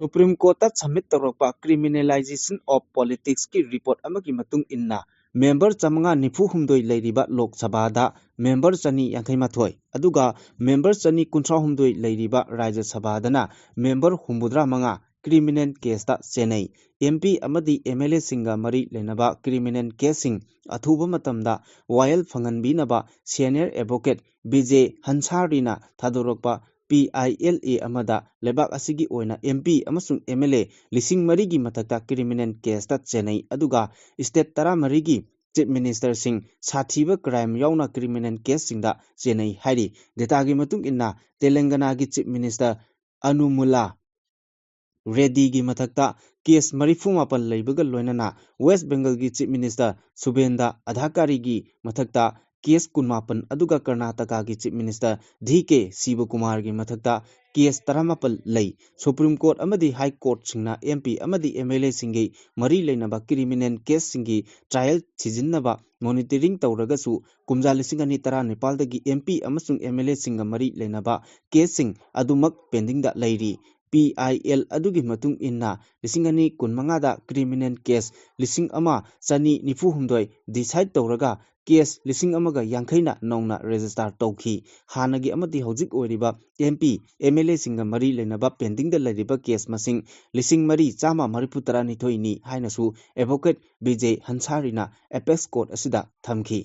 ꯁꯨꯄ꯭ꯔꯤꯝ ꯀꯣꯔꯠꯇ ꯁꯕꯃꯤꯠ ꯇꯧꯔꯛꯄ Criminalization of Politicsꯀꯤ ꯔꯤꯄꯣꯔꯠ ꯑꯃꯒꯤ ꯃꯇꯨꯡ ꯏꯟꯅ, ꯃꯦꯝꯕꯔ ꯆꯥꯃꯉꯥ ꯅꯤꯐꯨ ꯍꯨꯝꯗꯣꯏ ꯂꯩꯔꯤꯕ ꯂꯣꯛ ꯁꯚꯥꯗ ꯃꯦꯝꯕꯔ ꯆꯅꯤ ꯌꯥꯡꯈꯩ ꯃꯥꯊꯣꯏ, ꯑꯗꯨꯒ ꯃꯦꯝꯕꯔ ꯆꯅꯤ ꯀꯨꯟꯊ꯭ꯔꯥ ꯍꯨꯝꯗꯣꯏ ꯂꯩꯔꯤꯕ ꯔꯥꯖ꯭ꯌ ꯁꯚꯥꯗꯅ ꯃꯦꯝꯕꯔ ꯍꯨꯝꯐꯨꯇꯔꯥ ꯃꯉꯥ, ꯀ꯭ꯔꯤꯃꯤꯅꯦꯜ ꯀꯦꯁꯇ ꯆꯦꯟꯅꯩ꯫ ꯑꯦꯝ ꯄꯤ ꯑꯃꯗꯤ ꯑꯦꯝ ꯑꯦꯜ ꯑꯦꯁꯤꯡꯒ ꯃꯔꯤ ꯂꯩꯅꯕ ꯀ꯭ꯔꯤꯃꯤꯅꯦꯜ ꯀꯦꯁꯁꯤꯡ ꯑꯊꯨꯕ ꯃꯇꯝꯗ ꯋꯥꯌꯦꯜ ꯐꯪꯍꯟꯕꯤꯅꯕ ꯁꯦꯅꯤꯌꯔ ꯑꯦꯗꯚꯣꯀꯦꯠ ꯕꯤꯖꯦ ꯍꯟꯁꯥꯔꯤꯅ ꯊꯥꯗꯣꯔꯛꯄ ꯄꯤ ꯑꯥꯏ ꯑꯦꯜ ꯑꯦ ꯑꯃꯗ ꯂꯩꯕꯥꯛ ꯑꯁꯤꯒꯤ ꯑꯣꯏꯅ ꯑꯦꯝ ꯄꯤ ꯑꯃꯁꯨꯡ ꯑꯦꯝ ꯑꯦꯜ ꯑꯦ ꯂꯤꯁꯤꯡ ꯃꯔꯤꯒꯤ ꯃꯊꯛꯇ ꯀ꯭ꯔꯤꯃꯤꯅꯦꯜ ꯀꯦꯁꯇ ꯆꯦꯟꯅꯩ, ꯑꯗꯨꯒ ꯁ꯭ꯇꯦꯠ ꯇꯔꯥꯃꯔꯤꯒꯤ ꯆꯤꯐ ꯃꯤꯅꯤꯁꯇꯔꯁꯤꯡ ꯁꯥꯊꯤꯕ ꯀ꯭ꯔꯥꯏꯝ ꯌꯥꯎꯅ ꯀ꯭ꯔꯤꯃꯤꯅꯦꯜ ꯀꯦꯁꯁꯤꯡꯗ ꯆꯦꯟꯅꯩ ꯍꯥꯏꯔꯤ꯫ ꯗꯦꯇꯥꯒꯤ ꯃꯇꯨꯡ ꯏꯟꯅ, ꯇꯦꯂꯪꯒꯅꯥꯒꯤ ꯆꯤꯐ ꯃꯤꯅꯤꯁꯇꯔ ꯑꯅꯨꯃꯨꯂꯥ ꯔꯦꯗꯤꯒꯤ ꯃꯊꯛꯇ ꯀꯦꯁ ꯃꯔꯤꯐꯨ ꯃꯥꯄꯟ ꯂꯩꯕꯒ ꯂꯣꯏꯅꯅ ꯋꯦꯁ ꯕꯦꯡꯒꯜꯒꯤ ꯆꯤꯐ ꯃꯤꯅꯤꯁꯇꯔ ꯁꯨꯕꯦꯟꯗ ꯑꯙꯥꯀꯥꯔꯤꯒꯤ ꯃꯊꯛꯇ ꯀꯦꯁ ꯀꯨꯟꯃꯥꯄꯟ, ꯑꯗꯨꯒ ꯀꯔꯅꯥꯇꯀꯥꯒꯤ ꯆꯤꯐ ꯃꯤꯅꯤꯁꯇꯔ ꯙꯤ ꯀꯦ ꯁꯤꯕꯀꯨꯃꯥꯔꯒꯤ ꯃꯊꯛꯇ ꯀꯦꯁ ꯇꯔꯥꯃꯥꯄꯟ ꯂꯩ꯫ ꯁꯨꯄ꯭ꯔꯤꯝ ꯀꯣꯔꯠ ꯑꯃꯗꯤ ꯍꯥꯏ ꯀꯣꯔꯠꯁꯤꯡꯅ ꯑꯦꯝ ꯄꯤ ꯑꯃꯗꯤ ꯑꯦꯝ ꯑꯦꯜ ꯑꯦꯁꯤꯡꯒꯤ ꯃꯔꯤ ꯂꯩꯅꯕ ꯀ꯭ꯔꯤꯃꯤꯅꯦꯜ ꯀꯦꯁꯁꯤꯡꯒꯤ ꯇ꯭ꯔꯥꯏꯌꯦꯜ ꯊꯤꯖꯤꯟꯅꯕ ꯃꯣꯅꯤꯇꯔꯤꯡ ꯇꯧꯔꯒꯁꯨ, ꯀꯨꯝꯖꯥ ꯂꯤꯁꯤꯡ ꯑꯅꯤ ꯇꯔꯥꯅꯤꯄꯥꯜꯗꯒꯤ ꯑꯦꯝ ꯄꯤ ꯑꯃꯁꯨꯡ ꯑꯦꯝ ꯑꯦꯜ ꯑꯦꯁꯤꯡꯒ ꯃꯔꯤ ꯂꯩꯅꯕ ꯀꯦꯁꯁꯤꯡ ꯑꯗꯨꯃꯛ ꯄꯦꯟꯗꯤꯡꯗ ꯂꯩꯔꯤ꯫ ꯄꯤ ꯑꯥꯏ ꯑꯦꯜ ꯑꯗꯨꯒꯤ ꯃꯇꯨꯡ ꯏꯟꯅ, ꯂꯤꯁꯤꯡ ꯑꯅꯤ ꯀꯨꯟꯃꯉꯥꯗ ꯀ꯭ꯔꯤꯃꯤꯅꯦꯜ ꯀꯦꯁ ꯂꯤꯁꯤꯡ ꯑꯃ ꯆꯅꯤ ꯅꯤꯐꯨ ꯍꯨꯝꯗꯣꯏ ꯗꯤꯁꯥꯏꯗ ꯇꯧꯔꯒ, ꯀꯦꯁ ꯂꯤꯁꯤꯡ ꯑꯃꯒ ꯌꯥꯡꯈꯩꯅ ꯅꯧꯅ ꯔꯦꯖꯤꯁꯇꯥꯔ ꯇꯧꯈꯤ꯫ ꯍꯥꯟꯅꯒꯤ ꯑꯃꯗꯤ ꯍꯧꯖꯤꯛ ꯑꯣꯏꯔꯤꯕ ꯑꯦꯝ ꯄꯤ, ꯑꯦꯝ ꯑꯦꯜ ꯑꯦꯁꯤꯡꯒ ꯃꯔꯤ ꯂꯩꯅꯕ ꯄꯦꯟꯗꯤꯡꯗ ꯂꯩꯔꯤꯕ ꯀꯦꯁ ꯃꯁꯤꯡ ꯂꯤꯁꯤꯡ ꯃꯔꯤ ꯆꯥꯝꯃ ꯃꯔꯤꯐꯨ ꯇꯔꯥꯅꯤꯊꯣꯏꯅꯤ ꯍꯥꯏꯅꯁꯨ ꯑꯦꯗꯚꯣꯀꯦꯠ ꯕꯤꯖꯦ ꯍꯟꯁꯥꯔꯤꯅ ꯑꯦꯄꯦꯛꯁ ꯀꯣꯔꯠ ꯑꯁꯤꯗ ꯊꯝꯈꯤ꯫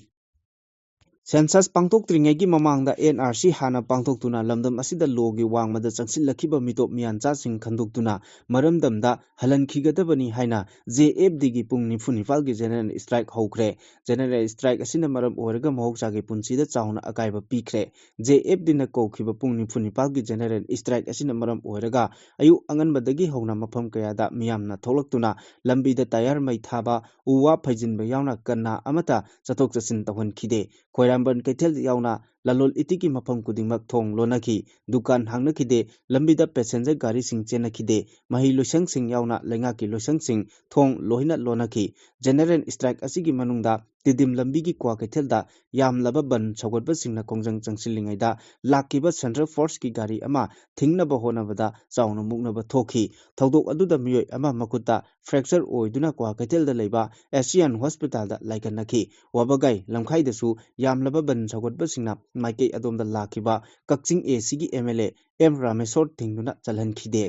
ꯁꯦꯟꯁꯁ ꯄꯥꯡꯊꯣꯛꯇ꯭ꯔꯤꯉꯩꯒꯤ ꯃꯃꯥꯡꯗ ꯑꯦꯟ ꯑꯥꯔ ꯁꯤ ꯍꯥꯟꯅ ꯄꯥꯡꯊꯣꯛꯇꯨꯅ ꯂꯝꯗꯝ ꯑꯁꯤꯗ ꯂꯣꯒꯤ ꯋꯥꯡꯃꯗ ꯆꯪꯁꯤꯜꯂꯛꯈꯤꯕ ꯃꯤꯇꯣꯞ ꯃꯤꯌꯥꯟꯆꯥꯁꯤꯡ ꯈꯟꯗꯣꯛꯇꯨꯅ ꯃꯔꯝꯗꯝꯗ ꯍꯜꯍꯟꯈꯤꯒꯗꯕꯅꯤ ꯍꯥꯏꯅ ꯖꯦ ꯑꯦꯐ ꯗꯤꯒꯤ ꯄꯨꯡ ꯅꯤꯐꯨ ꯅꯤꯄꯥꯜꯒꯤ ꯖꯦꯅꯔꯦꯜ ꯁ꯭ꯇ꯭ꯔꯥꯏꯛ ꯍꯧꯈ꯭ꯔꯦ꯫ ꯖꯦꯅꯔꯦꯜ ꯁ꯭ꯇ꯭ꯔꯥꯏꯛ ꯑꯁꯤꯅ ꯃꯔꯝ ꯑꯣꯏꯔꯒ ꯃꯍꯧꯁꯥꯒꯤ ꯄꯨꯟꯁꯤꯗ ꯆꯥꯎꯅ ꯑꯀꯥꯏꯕ ꯄꯤꯈ꯭ꯔꯦ꯫ ꯖꯦ ꯑꯦꯐ ꯗꯤꯅ ꯀꯧꯈꯤꯕ ꯄꯨꯡ ꯅꯤꯐꯨ ꯅꯤꯄꯥꯜꯒꯤ ꯖꯦꯅꯔꯦꯜ ꯁ꯭ꯇ꯭ꯔꯥꯏꯛ ꯑꯁꯤꯅ ꯃꯔꯝ ꯑꯣꯏꯔꯒ ꯑꯌꯨꯛ ꯑꯉꯟꯕꯗꯒꯤ ꯍꯧꯅ ꯃꯐꯝ ꯀꯌꯥꯗ ꯃꯤꯌꯥꯝꯅ ꯊꯣꯛꯂꯛꯇꯨꯅ ꯂꯝꯕꯤꯗ ꯇꯥꯌꯔ ꯃꯩ ꯊꯥꯕ, ꯎ ꯋꯥ ꯐꯩꯖꯤꯟꯕ ꯌꯥꯎꯅ ꯀꯅꯥ ꯑꯃꯠꯇ ꯆꯠꯊꯣꯛ ꯆꯠꯁꯤꯟ ꯇꯧꯍꯟꯈꯤꯗꯦ꯫ ꯈ꯭ꯋꯥꯏꯔꯝꯕꯟ ꯀꯩꯊꯦꯜ ꯌꯥꯎꯅ ꯂꯂꯣꯜ ꯏꯇꯤꯛꯀꯤ ꯃꯐꯝ ꯈꯨꯗꯤꯡꯃꯛ ꯊꯣꯡ ꯂꯣꯟꯅꯈꯤ꯫ ꯗꯨꯀꯥꯟ ꯍꯥꯡꯅꯈꯤꯗꯦ꯫ ꯂꯝꯕꯤꯗ ꯄꯦꯁꯦꯟꯖꯔ ꯒꯥꯔꯤꯁꯤꯡ ꯆꯦꯟꯅꯈꯤꯗꯦ꯫ ꯃꯍꯩ ꯂꯣꯏꯁꯪꯁꯤꯡ ꯌꯥꯎꯅ ꯂꯩꯉꯥꯛꯀꯤ ꯂꯣꯏꯁꯪꯁꯤꯡ ꯊꯣꯡ ꯂꯣꯏꯅ ꯂꯣꯟꯅꯈꯤ꯫ ꯖꯦꯅꯔꯦꯜ ꯁ꯭ꯇ꯭ꯔꯥꯏꯛ ꯑꯁꯤꯒꯤ ꯃꯅꯨꯡꯗ ꯇꯤꯗꯤꯝ ꯂꯝꯕꯤꯒꯤ ꯀ꯭ꯋꯥꯀꯩꯊꯦꯜꯗ ꯌꯥꯝꯂꯕ ꯕꯟ ꯁꯧꯒꯠꯄꯁꯤꯡꯅ ꯈꯣꯡꯖꯪ ꯆꯪꯁꯤꯜꯂꯤꯉꯩꯗ ꯂꯥꯛꯈꯤꯕ ꯁꯦꯟꯇ꯭ꯔꯦꯜ ꯐꯣꯔꯁꯀꯤ ꯒꯥꯔꯤ ꯑꯃ ꯊꯤꯡꯅꯕ ꯍꯣꯠꯅꯕꯗ ꯆꯥꯎꯅ ꯃꯨꯛꯅꯕ ꯊꯣꯛꯈꯤ꯫ ꯊꯧꯗꯣꯛ ꯑꯗꯨꯗ ꯃꯤꯑꯣꯏ ꯑꯃ ꯃꯈꯨꯠꯇ ꯐ꯭ꯔꯦꯛꯆꯔ ꯑꯣꯏꯗꯨꯅ ꯀ꯭ꯋꯥꯀꯩꯊꯦꯜꯗ ꯂꯩꯕ ꯑꯦꯁꯤꯌꯥꯟ ꯍꯣꯁꯄꯤꯇꯥꯜꯗ ꯂꯥꯏꯀꯠꯅꯈꯤ꯫ ꯋꯥꯕꯒꯥꯏ ꯂꯝꯈꯥꯏꯗꯁꯨ ꯌꯥꯝꯂꯕ ꯕꯟ ꯁꯧꯒꯠꯄꯁꯤꯡꯅ ꯃꯥꯏꯀꯩ ꯑꯗꯣꯝꯗ ꯂꯥꯛꯈꯤꯕ ꯀꯛꯆꯤꯡ ꯑꯦ ꯁꯤꯒꯤ M L A M Rameshwar ꯊꯤꯡꯗꯨꯅ ꯆꯠꯍꯟꯈꯤꯗꯦ꯫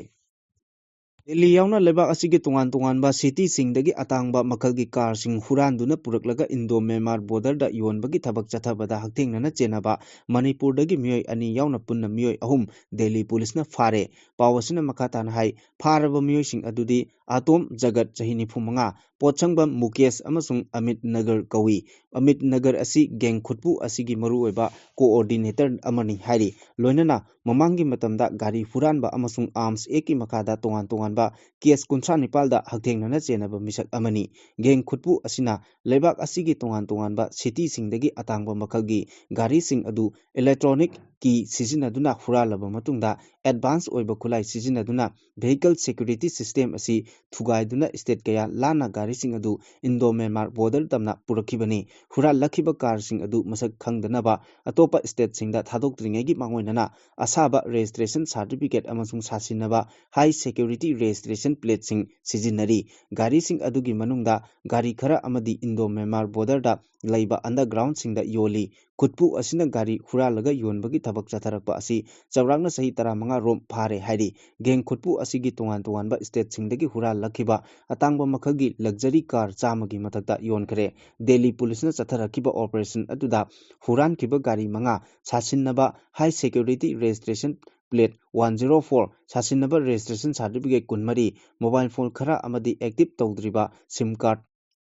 ꯗꯦꯜꯂꯤ ꯌꯥꯎꯅ ꯂꯩꯕꯥꯛ ꯑꯁꯤꯒꯤ ꯇꯣꯉꯥꯟ ꯇꯣꯉꯥꯟꯕ ꯁꯤꯇꯤꯁꯤꯡꯗꯒꯤ ꯑꯇꯥꯡꯕ ꯃꯈꯜꯒꯤ ꯀꯥꯔꯁꯤꯡ ꯍꯨꯔꯥꯟꯗꯨꯅ ꯄꯨꯔꯛꯂꯒ ꯏꯟꯗꯣ ꯃ꯭ꯌꯥꯟꯃꯥꯔ ꯕꯣꯔꯗꯔꯗ ꯌꯣꯟꯕꯒꯤ ꯊꯕꯛ ꯆꯠꯊꯕꯗ ꯍꯛꯊꯦꯡꯅꯅ ꯆꯦꯟꯅꯕ ꯃꯅꯤꯄꯨꯔꯗꯒꯤ ꯃꯤꯑꯣꯏ ꯑꯅꯤ ꯌꯥꯎꯅ ꯄꯨꯟꯅ ꯃꯤꯑꯣꯏ ꯑꯍꯨꯝ ꯗꯦꯜꯂꯤ ꯄꯨꯂꯤꯁꯅ ꯐꯥꯔꯦ꯫ ꯄꯥꯎ ꯑꯁꯤꯅ ꯃꯈꯥ ꯇꯥꯅ ꯍꯥꯏ, ꯐꯥꯔꯕ ꯃꯤꯑꯣꯏꯁꯤꯡ ꯑꯗꯨꯗꯤ ꯑꯇꯣꯝ ꯖꯒꯠ, ꯆꯍꯤ ꯅꯤꯐꯨ ꯃꯉꯥ, ꯄꯣꯠꯁꯪꯕꯝ ꯃꯨꯀꯦꯁ ꯑꯃꯁꯨꯡ ꯑꯃꯤꯠ ꯅꯒꯔ ꯀꯧꯏ꯫ ꯑꯃꯤꯠ ꯅꯒꯔ ꯑꯁꯤ ꯒꯦꯡ ꯈꯨꯠꯄꯨ ꯑꯁꯤꯒꯤ ꯃꯔꯨꯑꯣꯏꯕ ꯀꯣꯑꯣꯔꯗꯤꯅꯦꯇꯔ ꯑꯃꯅꯤ ꯍꯥꯏꯔꯤ꯫ ꯂꯣꯏꯅꯅ ꯃꯃꯥꯡꯒꯤ ꯃꯇꯝꯗ ꯒꯥꯔꯤ ꯍꯨꯔꯥꯟꯕ ꯑꯃꯁꯨꯡ ꯑꯥꯔꯝꯁ ꯑꯦꯛꯀꯤ ꯃꯈꯥꯗ ꯇꯣꯉꯥꯟ ꯇꯣꯉꯥꯟꯕ ꯀꯦꯁ ꯀꯨꯟꯊ꯭ꯔꯥ ꯅꯤꯄꯥꯜꯗ ꯍꯛꯊꯦꯡꯅꯅ ꯆꯦꯟꯅꯕ ꯃꯤꯁꯛ ꯑꯃꯅꯤ꯫ ꯒꯦꯡ ꯈꯨꯠꯄꯨ ꯑꯁꯤꯅ ꯂꯩꯕꯥꯛ ꯑꯁꯤꯒꯤ ꯇꯣꯉꯥꯟ ꯇꯣꯉꯥꯟꯕ ꯁꯤꯇꯤꯁꯤꯡꯗꯒꯤ ꯑꯇꯥꯡꯕ ꯃꯈꯜꯒꯤ ꯒꯥꯔꯤꯁꯤꯡ ꯑꯗꯨ ꯏꯂꯦꯛꯇ꯭ꯔꯣꯅꯤꯛ ꯀꯤ ꯁꯤꯖꯤꯟꯅꯗꯨꯅ ꯍꯨꯔꯥꯜꯂꯕ ꯃꯇꯨꯡꯗ, ꯑꯦꯗꯚꯥꯟꯁ ꯑꯣꯏꯕ ꯈꯨꯠꯂꯥꯏ ꯁꯤꯖꯤꯟꯅꯗꯨꯅ vehicle security system ꯑꯁꯤ ꯊꯨꯒꯥꯏꯗꯨꯅ ꯁ꯭ꯇꯦꯠ ꯀꯌꯥ ꯂꯥꯟꯅ ꯒꯥꯔꯤꯁꯤꯡ ꯑꯗꯨ ꯏꯟꯗꯣ ꯃ꯭ꯌꯥꯟꯃꯥꯔ ꯕꯣꯔꯗꯔ ꯇꯝꯅ ꯄꯨꯔꯛꯈꯤꯕꯅꯤ꯫ ꯍꯨꯔꯥꯜꯂꯛꯈꯤꯕ ꯀꯥꯔꯁꯤꯡ ꯑꯗꯨ ꯃꯁꯛ ꯈꯪꯗꯅꯕ ꯑꯇꯣꯞꯄ ꯁ꯭ꯇꯦꯠꯁꯤꯡꯗ ꯊꯥꯗꯣꯛꯇ꯭ꯔꯤꯉꯩꯒꯤ ꯃꯥꯡꯑꯣꯏꯅꯅ ꯑꯁꯥꯕ ꯔꯦꯖꯤꯁꯇ꯭ꯔꯦꯁꯟ ꯁꯥꯔꯇꯤꯐꯤꯀꯦꯠ ꯑꯃꯁꯨꯡ ꯁꯥꯁꯤꯟꯅꯕ ꯍꯥꯏ ꯁꯦꯀ꯭ꯌꯨꯔꯤꯇꯤ ꯔꯦꯖꯤꯁꯇ꯭ꯔꯦꯁꯟ ꯄ꯭ꯂꯦꯠꯁꯤꯡ ꯁꯤꯖꯤꯟꯅꯔꯤ꯫ ꯒꯥꯔꯤꯁꯤꯡ ꯑꯗꯨꯒꯤ ꯃꯅꯨꯡꯗ ꯒꯥꯔꯤ ꯈꯔ ꯑꯃꯗꯤ ꯏꯟꯗꯣ ꯃ꯭ꯌꯥꯟꯃꯥꯔ ꯕꯣꯔꯗꯔꯗ ꯂꯩꯕ ꯑꯟꯗꯔꯒ꯭ꯔꯥꯎꯟꯁꯤꯡꯗ ꯌꯣꯜꯂꯤ꯫ ꯈꯨꯠꯄꯨ ꯑꯁꯤꯅ ꯒꯥꯔꯤ ꯍꯨꯔꯥꯜꯂꯒ ꯌꯣꯟꯕꯒꯤ ꯊꯕꯛ ꯆꯠꯊꯔꯛꯄ ꯑꯁꯤ ꯆꯥꯎꯔꯥꯛꯅ ꯆꯍꯤ ꯇꯔꯥꯃꯉꯥ ꯔꯣꯝ ꯐꯥꯔꯦ ꯍꯥꯏꯔꯤ꯫ ꯒꯦꯡ ꯈꯨꯠꯄꯨ ꯑꯁꯤꯒꯤ ꯇꯣꯉꯥꯟ ꯇꯣꯉꯥꯟꯕ ꯁ꯭ꯇꯦꯠꯁꯤꯡꯗꯒꯤ ꯍꯨꯔꯥꯜꯂꯛꯈꯤꯕ ꯑꯇꯥꯡꯕ ꯃꯈꯜꯒꯤ ꯂꯛꯖꯔꯤ ꯀꯥꯔ ꯆꯥꯝꯃꯒꯤ ꯃꯊꯛꯇ ꯌꯣꯟꯈ꯭ꯔꯦ꯫ ꯗꯦꯜꯂꯤ ꯄꯨꯂꯤꯁꯅ ꯆꯠꯊꯔꯛꯈꯤꯕ ꯑꯣꯄꯔꯦꯁꯟ ꯑꯗꯨꯗ ꯍꯨꯔꯥꯟꯈꯤꯕ ꯒꯥꯔꯤ ꯃꯉꯥ, ꯁꯥꯁꯤꯟꯅꯕ high security registration plate one zero four, ꯁꯥꯁꯤꯟꯅꯕ ꯔꯦꯖꯤꯁꯇ꯭ꯔꯦꯁꯟ ꯁꯥꯔꯇꯤꯐꯤꯀꯦꯠ ꯀꯨꯟꯃꯔꯤ, ꯃꯣꯕꯥꯏꯜ ꯐꯣꯟ ꯈꯔ ꯑꯃꯗꯤ ꯑꯦꯛꯇꯤꯚ ꯇꯧꯗ꯭ꯔꯤꯕ ꯁꯤꯝ ꯀꯥꯔꯗ,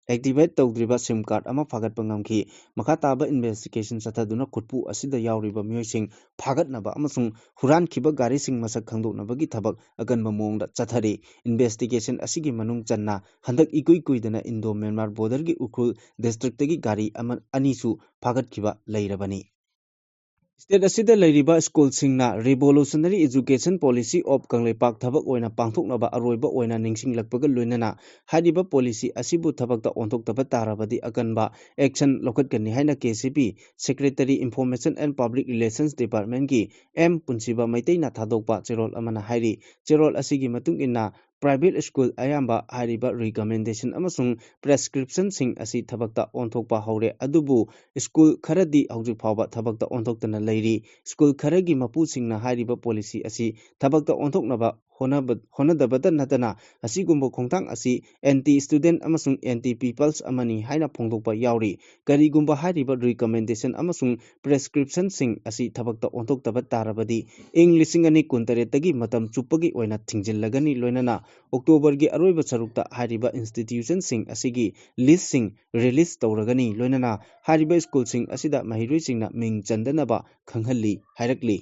ꯑꯦꯛꯇꯤꯚꯦꯠ ꯇꯧꯗ꯭ꯔꯤꯕ ꯁꯤꯝ ꯀꯥꯔꯗ ꯑꯃ ꯐꯥꯒꯠꯄ ꯉꯝꯈꯤ꯫ ꯃꯈꯥ ꯇꯥꯕ ꯏꯟꯚꯦꯁꯇꯤꯒꯦꯁꯟ ꯆꯠꯊꯗꯨꯅ ꯈꯨꯠꯄꯨ ꯑꯁꯤꯗ ꯌꯥꯎꯔꯤꯕ ꯃꯤꯑꯣꯏꯁꯤꯡ ꯐꯥꯒꯠꯅꯕ ꯑꯃꯁꯨꯡ ꯍꯨꯔꯥꯟꯈꯤꯕ ꯒꯥꯔꯤꯁꯤꯡ ꯃꯁꯛ ꯈꯪꯗꯣꯛꯅꯕꯒꯤ ꯊꯕꯛ ꯑꯀꯟꯕ ꯃꯑꯣꯡꯗ ꯆꯠꯊꯔꯤ꯫ ꯏꯟꯚꯦꯁꯇꯤꯒꯦꯁꯟ ꯑꯁꯤꯒꯤ ꯃꯅꯨꯡ ꯆꯟꯅ ꯍꯟꯗꯛ ꯏꯀꯨꯏ ꯀꯨꯏꯗꯅ ꯏꯟꯗꯣ ꯃ꯭ꯌꯥꯟꯃꯥꯔ ꯕꯣꯔꯗꯔꯒꯤ ꯎꯈ꯭ꯔꯨꯜ ꯗꯤꯁꯇ꯭ꯔꯤꯛꯇꯒꯤ ꯒꯥꯔꯤ ꯑꯃ, ꯑꯅꯤꯁꯨ ꯐꯥꯒꯠꯈꯤꯕ ꯂꯩꯔꯕꯅꯤ꯫ ꯁ꯭ꯇꯦꯠ ꯑꯁꯤꯗ ꯂꯩꯔꯤꯕ ꯁ꯭ꯀꯨꯜꯁꯤꯡꯅ Revolutionary Education Policy of Kangleipak ꯊꯕꯛ ꯑꯣꯏꯅ ꯄꯥꯡꯊꯣꯛꯅꯕ ꯑꯔꯣꯏꯕ ꯑꯣꯏꯅ ꯅꯤꯡꯁꯤꯡꯂꯛꯄꯒ ꯂꯣꯏꯅꯅ ꯍꯥꯏꯔꯤꯕ ꯄꯣꯂꯤꯁꯤ ꯑꯁꯤꯕꯨ ꯊꯕꯛꯇ ꯑꯣꯟꯊꯣꯛꯇꯕ ꯇꯥꯔꯕꯗꯤ ꯑꯀꯟꯕ ꯑꯦꯛꯁꯟ ꯂꯧꯈꯠꯀꯅꯤ ꯍꯥꯏꯅ K C P Secretary Information and Public Relations Departmentꯀꯤ ꯑꯦꯝ ꯄꯨꯟꯁꯤꯕ ꯃꯩꯇꯩꯅ ꯊꯥꯗꯣꯛꯄ ꯆꯦꯔꯣꯜ ꯑꯃꯅ ꯍꯥꯏꯔꯤ꯫ ꯆꯦꯔꯣꯜ ꯑꯁꯤꯒꯤ ꯃꯇꯨꯡ ꯏꯟꯅ private school ꯑꯌꯥꯝꯕ ꯍꯥꯏꯔꯤꯕ recommendation ꯑꯃꯁꯨꯡ prescriptionꯁꯤꯡ ꯑꯁꯤ ꯊꯕꯛꯇ ꯑꯣꯟꯊꯣꯛꯄ ꯍꯧꯔꯦ꯫ ꯑꯗꯨꯕꯨ school ꯈꯔꯗꯤ ꯍꯧꯖꯤꯛ ꯐꯥꯎꯕ ꯊꯕꯛꯇ ꯑꯣꯟꯊꯣꯛꯇꯅ ꯂꯩꯔꯤ꯫ School ꯈꯔꯒꯤ ꯃꯄꯨꯁꯤꯡꯅ ꯍꯥꯏꯔꯤꯕ policy ꯑꯁꯤ ꯊꯕꯛꯇ ꯑꯣꯟꯊꯣꯛꯅꯕ ꯍꯣꯠꯅꯕ-, ꯍꯣꯠꯅꯗꯕꯇ ꯅꯠꯇꯅ, ꯑꯁꯤꯒꯨꯝꯕ ꯈꯣꯡꯊꯥꯡ ꯑꯁꯤ anti student ꯑꯃꯁꯨꯡ anti people's ꯑꯃꯅꯤ ꯍꯥꯏꯅ ꯐꯣꯡꯗꯣꯛꯄ ꯌꯥꯎꯔꯤ꯫ ꯀꯔꯤꯒꯨꯝꯕ ꯍꯥꯏꯔꯤꯕ recommendation ꯑꯃꯁꯨꯡ prescriptionꯁꯤꯡ ꯑꯁꯤ ꯊꯕꯛꯇ ꯑꯣꯟꯊꯣꯛꯇꯕ ꯇꯥꯔꯕꯗꯤ, ꯏꯪ ꯂꯤꯁꯤꯡ ꯑꯅꯤ ꯀꯨꯟꯇꯔꯦꯠꯇꯒꯤ ꯃꯇꯝ ꯆꯨꯞꯄꯒꯤ ꯑꯣꯏꯅ ꯊꯤꯡꯖꯤꯜꯂꯒꯅꯤ, ꯂꯣꯏꯅꯅ Octoberꯒꯤ ꯑꯔꯣꯏꯕ ꯁꯔꯨꯛꯇ ꯍꯥꯏꯔꯤꯕ institutionꯁꯤꯡ ꯑꯁꯤꯒꯤ listꯁꯤꯡ release ꯇꯧꯔꯒꯅꯤ, ꯂꯣꯏꯅꯅ ꯍꯥꯏꯔꯤꯕ schoolꯁꯤꯡ ꯑꯁꯤꯗ ꯃꯍꯩꯔꯣꯏꯁꯤꯡꯅ ꯃꯤꯡ ꯆꯟꯗꯅꯕ ꯈꯪꯍꯜꯂꯤ ꯍꯥꯏꯔꯛꯂꯤ꯫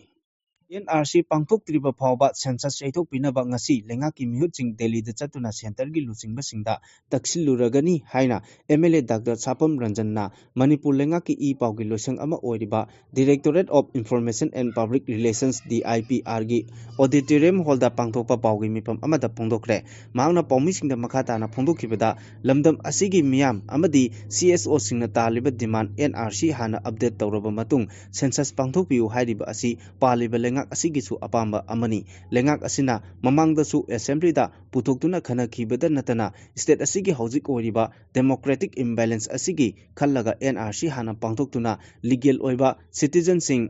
NRC ꯄꯥꯡꯊꯣꯛꯇ꯭ꯔꯤꯕ ꯐꯥꯎꯕ census ꯌꯩꯊꯣꯛꯄꯤꯅꯕ ꯉꯁꯤ ꯂꯩꯉꯥꯛꯀꯤ ꯃꯤꯍꯨꯠꯁꯤꯡ ꯗꯦꯜꯂꯤꯗ ꯆꯠꯇꯨꯅ centreꯒꯤ ꯂꯨꯆꯤꯡꯕꯁꯤꯡꯗ ꯇꯛꯁꯤꯜꯂꯨꯔꯒꯅꯤ ꯍꯥꯏꯅ MLA ꯗꯥꯛꯇꯔ ꯁꯥꯄꯝ ꯔꯟꯖꯟꯅ ꯃꯅꯤꯄꯨꯔ ꯂꯩꯉꯥꯛꯀꯤ ꯏ ꯄꯥꯎꯒꯤ ꯂꯣꯏꯁꯪ ꯑꯃ ꯑꯣꯏꯔꯤꯕ Directorate of Information and Public Relations, DIPRꯒꯤ auditorium hallꯗ ꯄꯥꯡꯊꯣꯛꯄ ꯄꯥꯎꯒꯤ ꯃꯤꯐꯝ ꯑꯃꯗ ꯐꯣꯡꯗꯣꯛꯈ꯭ꯔꯦ꯫ ꯃꯍꯥꯛꯅ ꯄꯥꯎꯃꯤꯁꯤꯡꯗ ꯃꯈꯥ ꯇꯥꯅ ꯐꯣꯡꯗꯣꯛꯈꯤꯕꯗ, ꯂꯝꯗꯝ ꯑꯁꯤꯒꯤ ꯃꯤꯌꯥꯝ ꯑꯃꯗꯤ CSOꯁꯤꯡꯅ ꯇꯥꯜꯂꯤꯕ demand NRC ꯍꯥꯟꯅ update ꯇꯧꯔꯕ ꯃꯇꯨꯡ census ꯄꯥꯡꯊꯣꯛꯄꯤꯌꯨ ꯍꯥꯏꯔꯤꯕ ꯑꯁꯤ ꯄꯥꯜꯂꯤꯕ ꯂꯩꯉꯥꯛ ꯑꯁꯤꯒꯤꯁꯨ ꯑꯄꯥꯝꯕ ꯑꯃꯅꯤ꯫ ꯂꯩꯉꯥꯛ ꯑꯁꯤꯅ ꯃꯃꯥꯡꯗꯁꯨ assemblyꯗ ꯄꯨꯊꯣꯛꯇꯨꯅ ꯈꯟꯅꯈꯤꯕꯗ ꯅꯠꯇꯅ, state ꯑꯁꯤꯒꯤ ꯍꯧꯖꯤꯛ ꯑꯣꯏꯔꯤꯕ democratic imbalance ꯑꯁꯤꯒꯤ ꯈꯜꯂꯒ NRC ꯍꯥꯟꯅ ꯄꯥꯡꯊꯣꯛꯇꯨꯅ legal ꯑꯣꯏꯕ citizenꯁꯤꯡ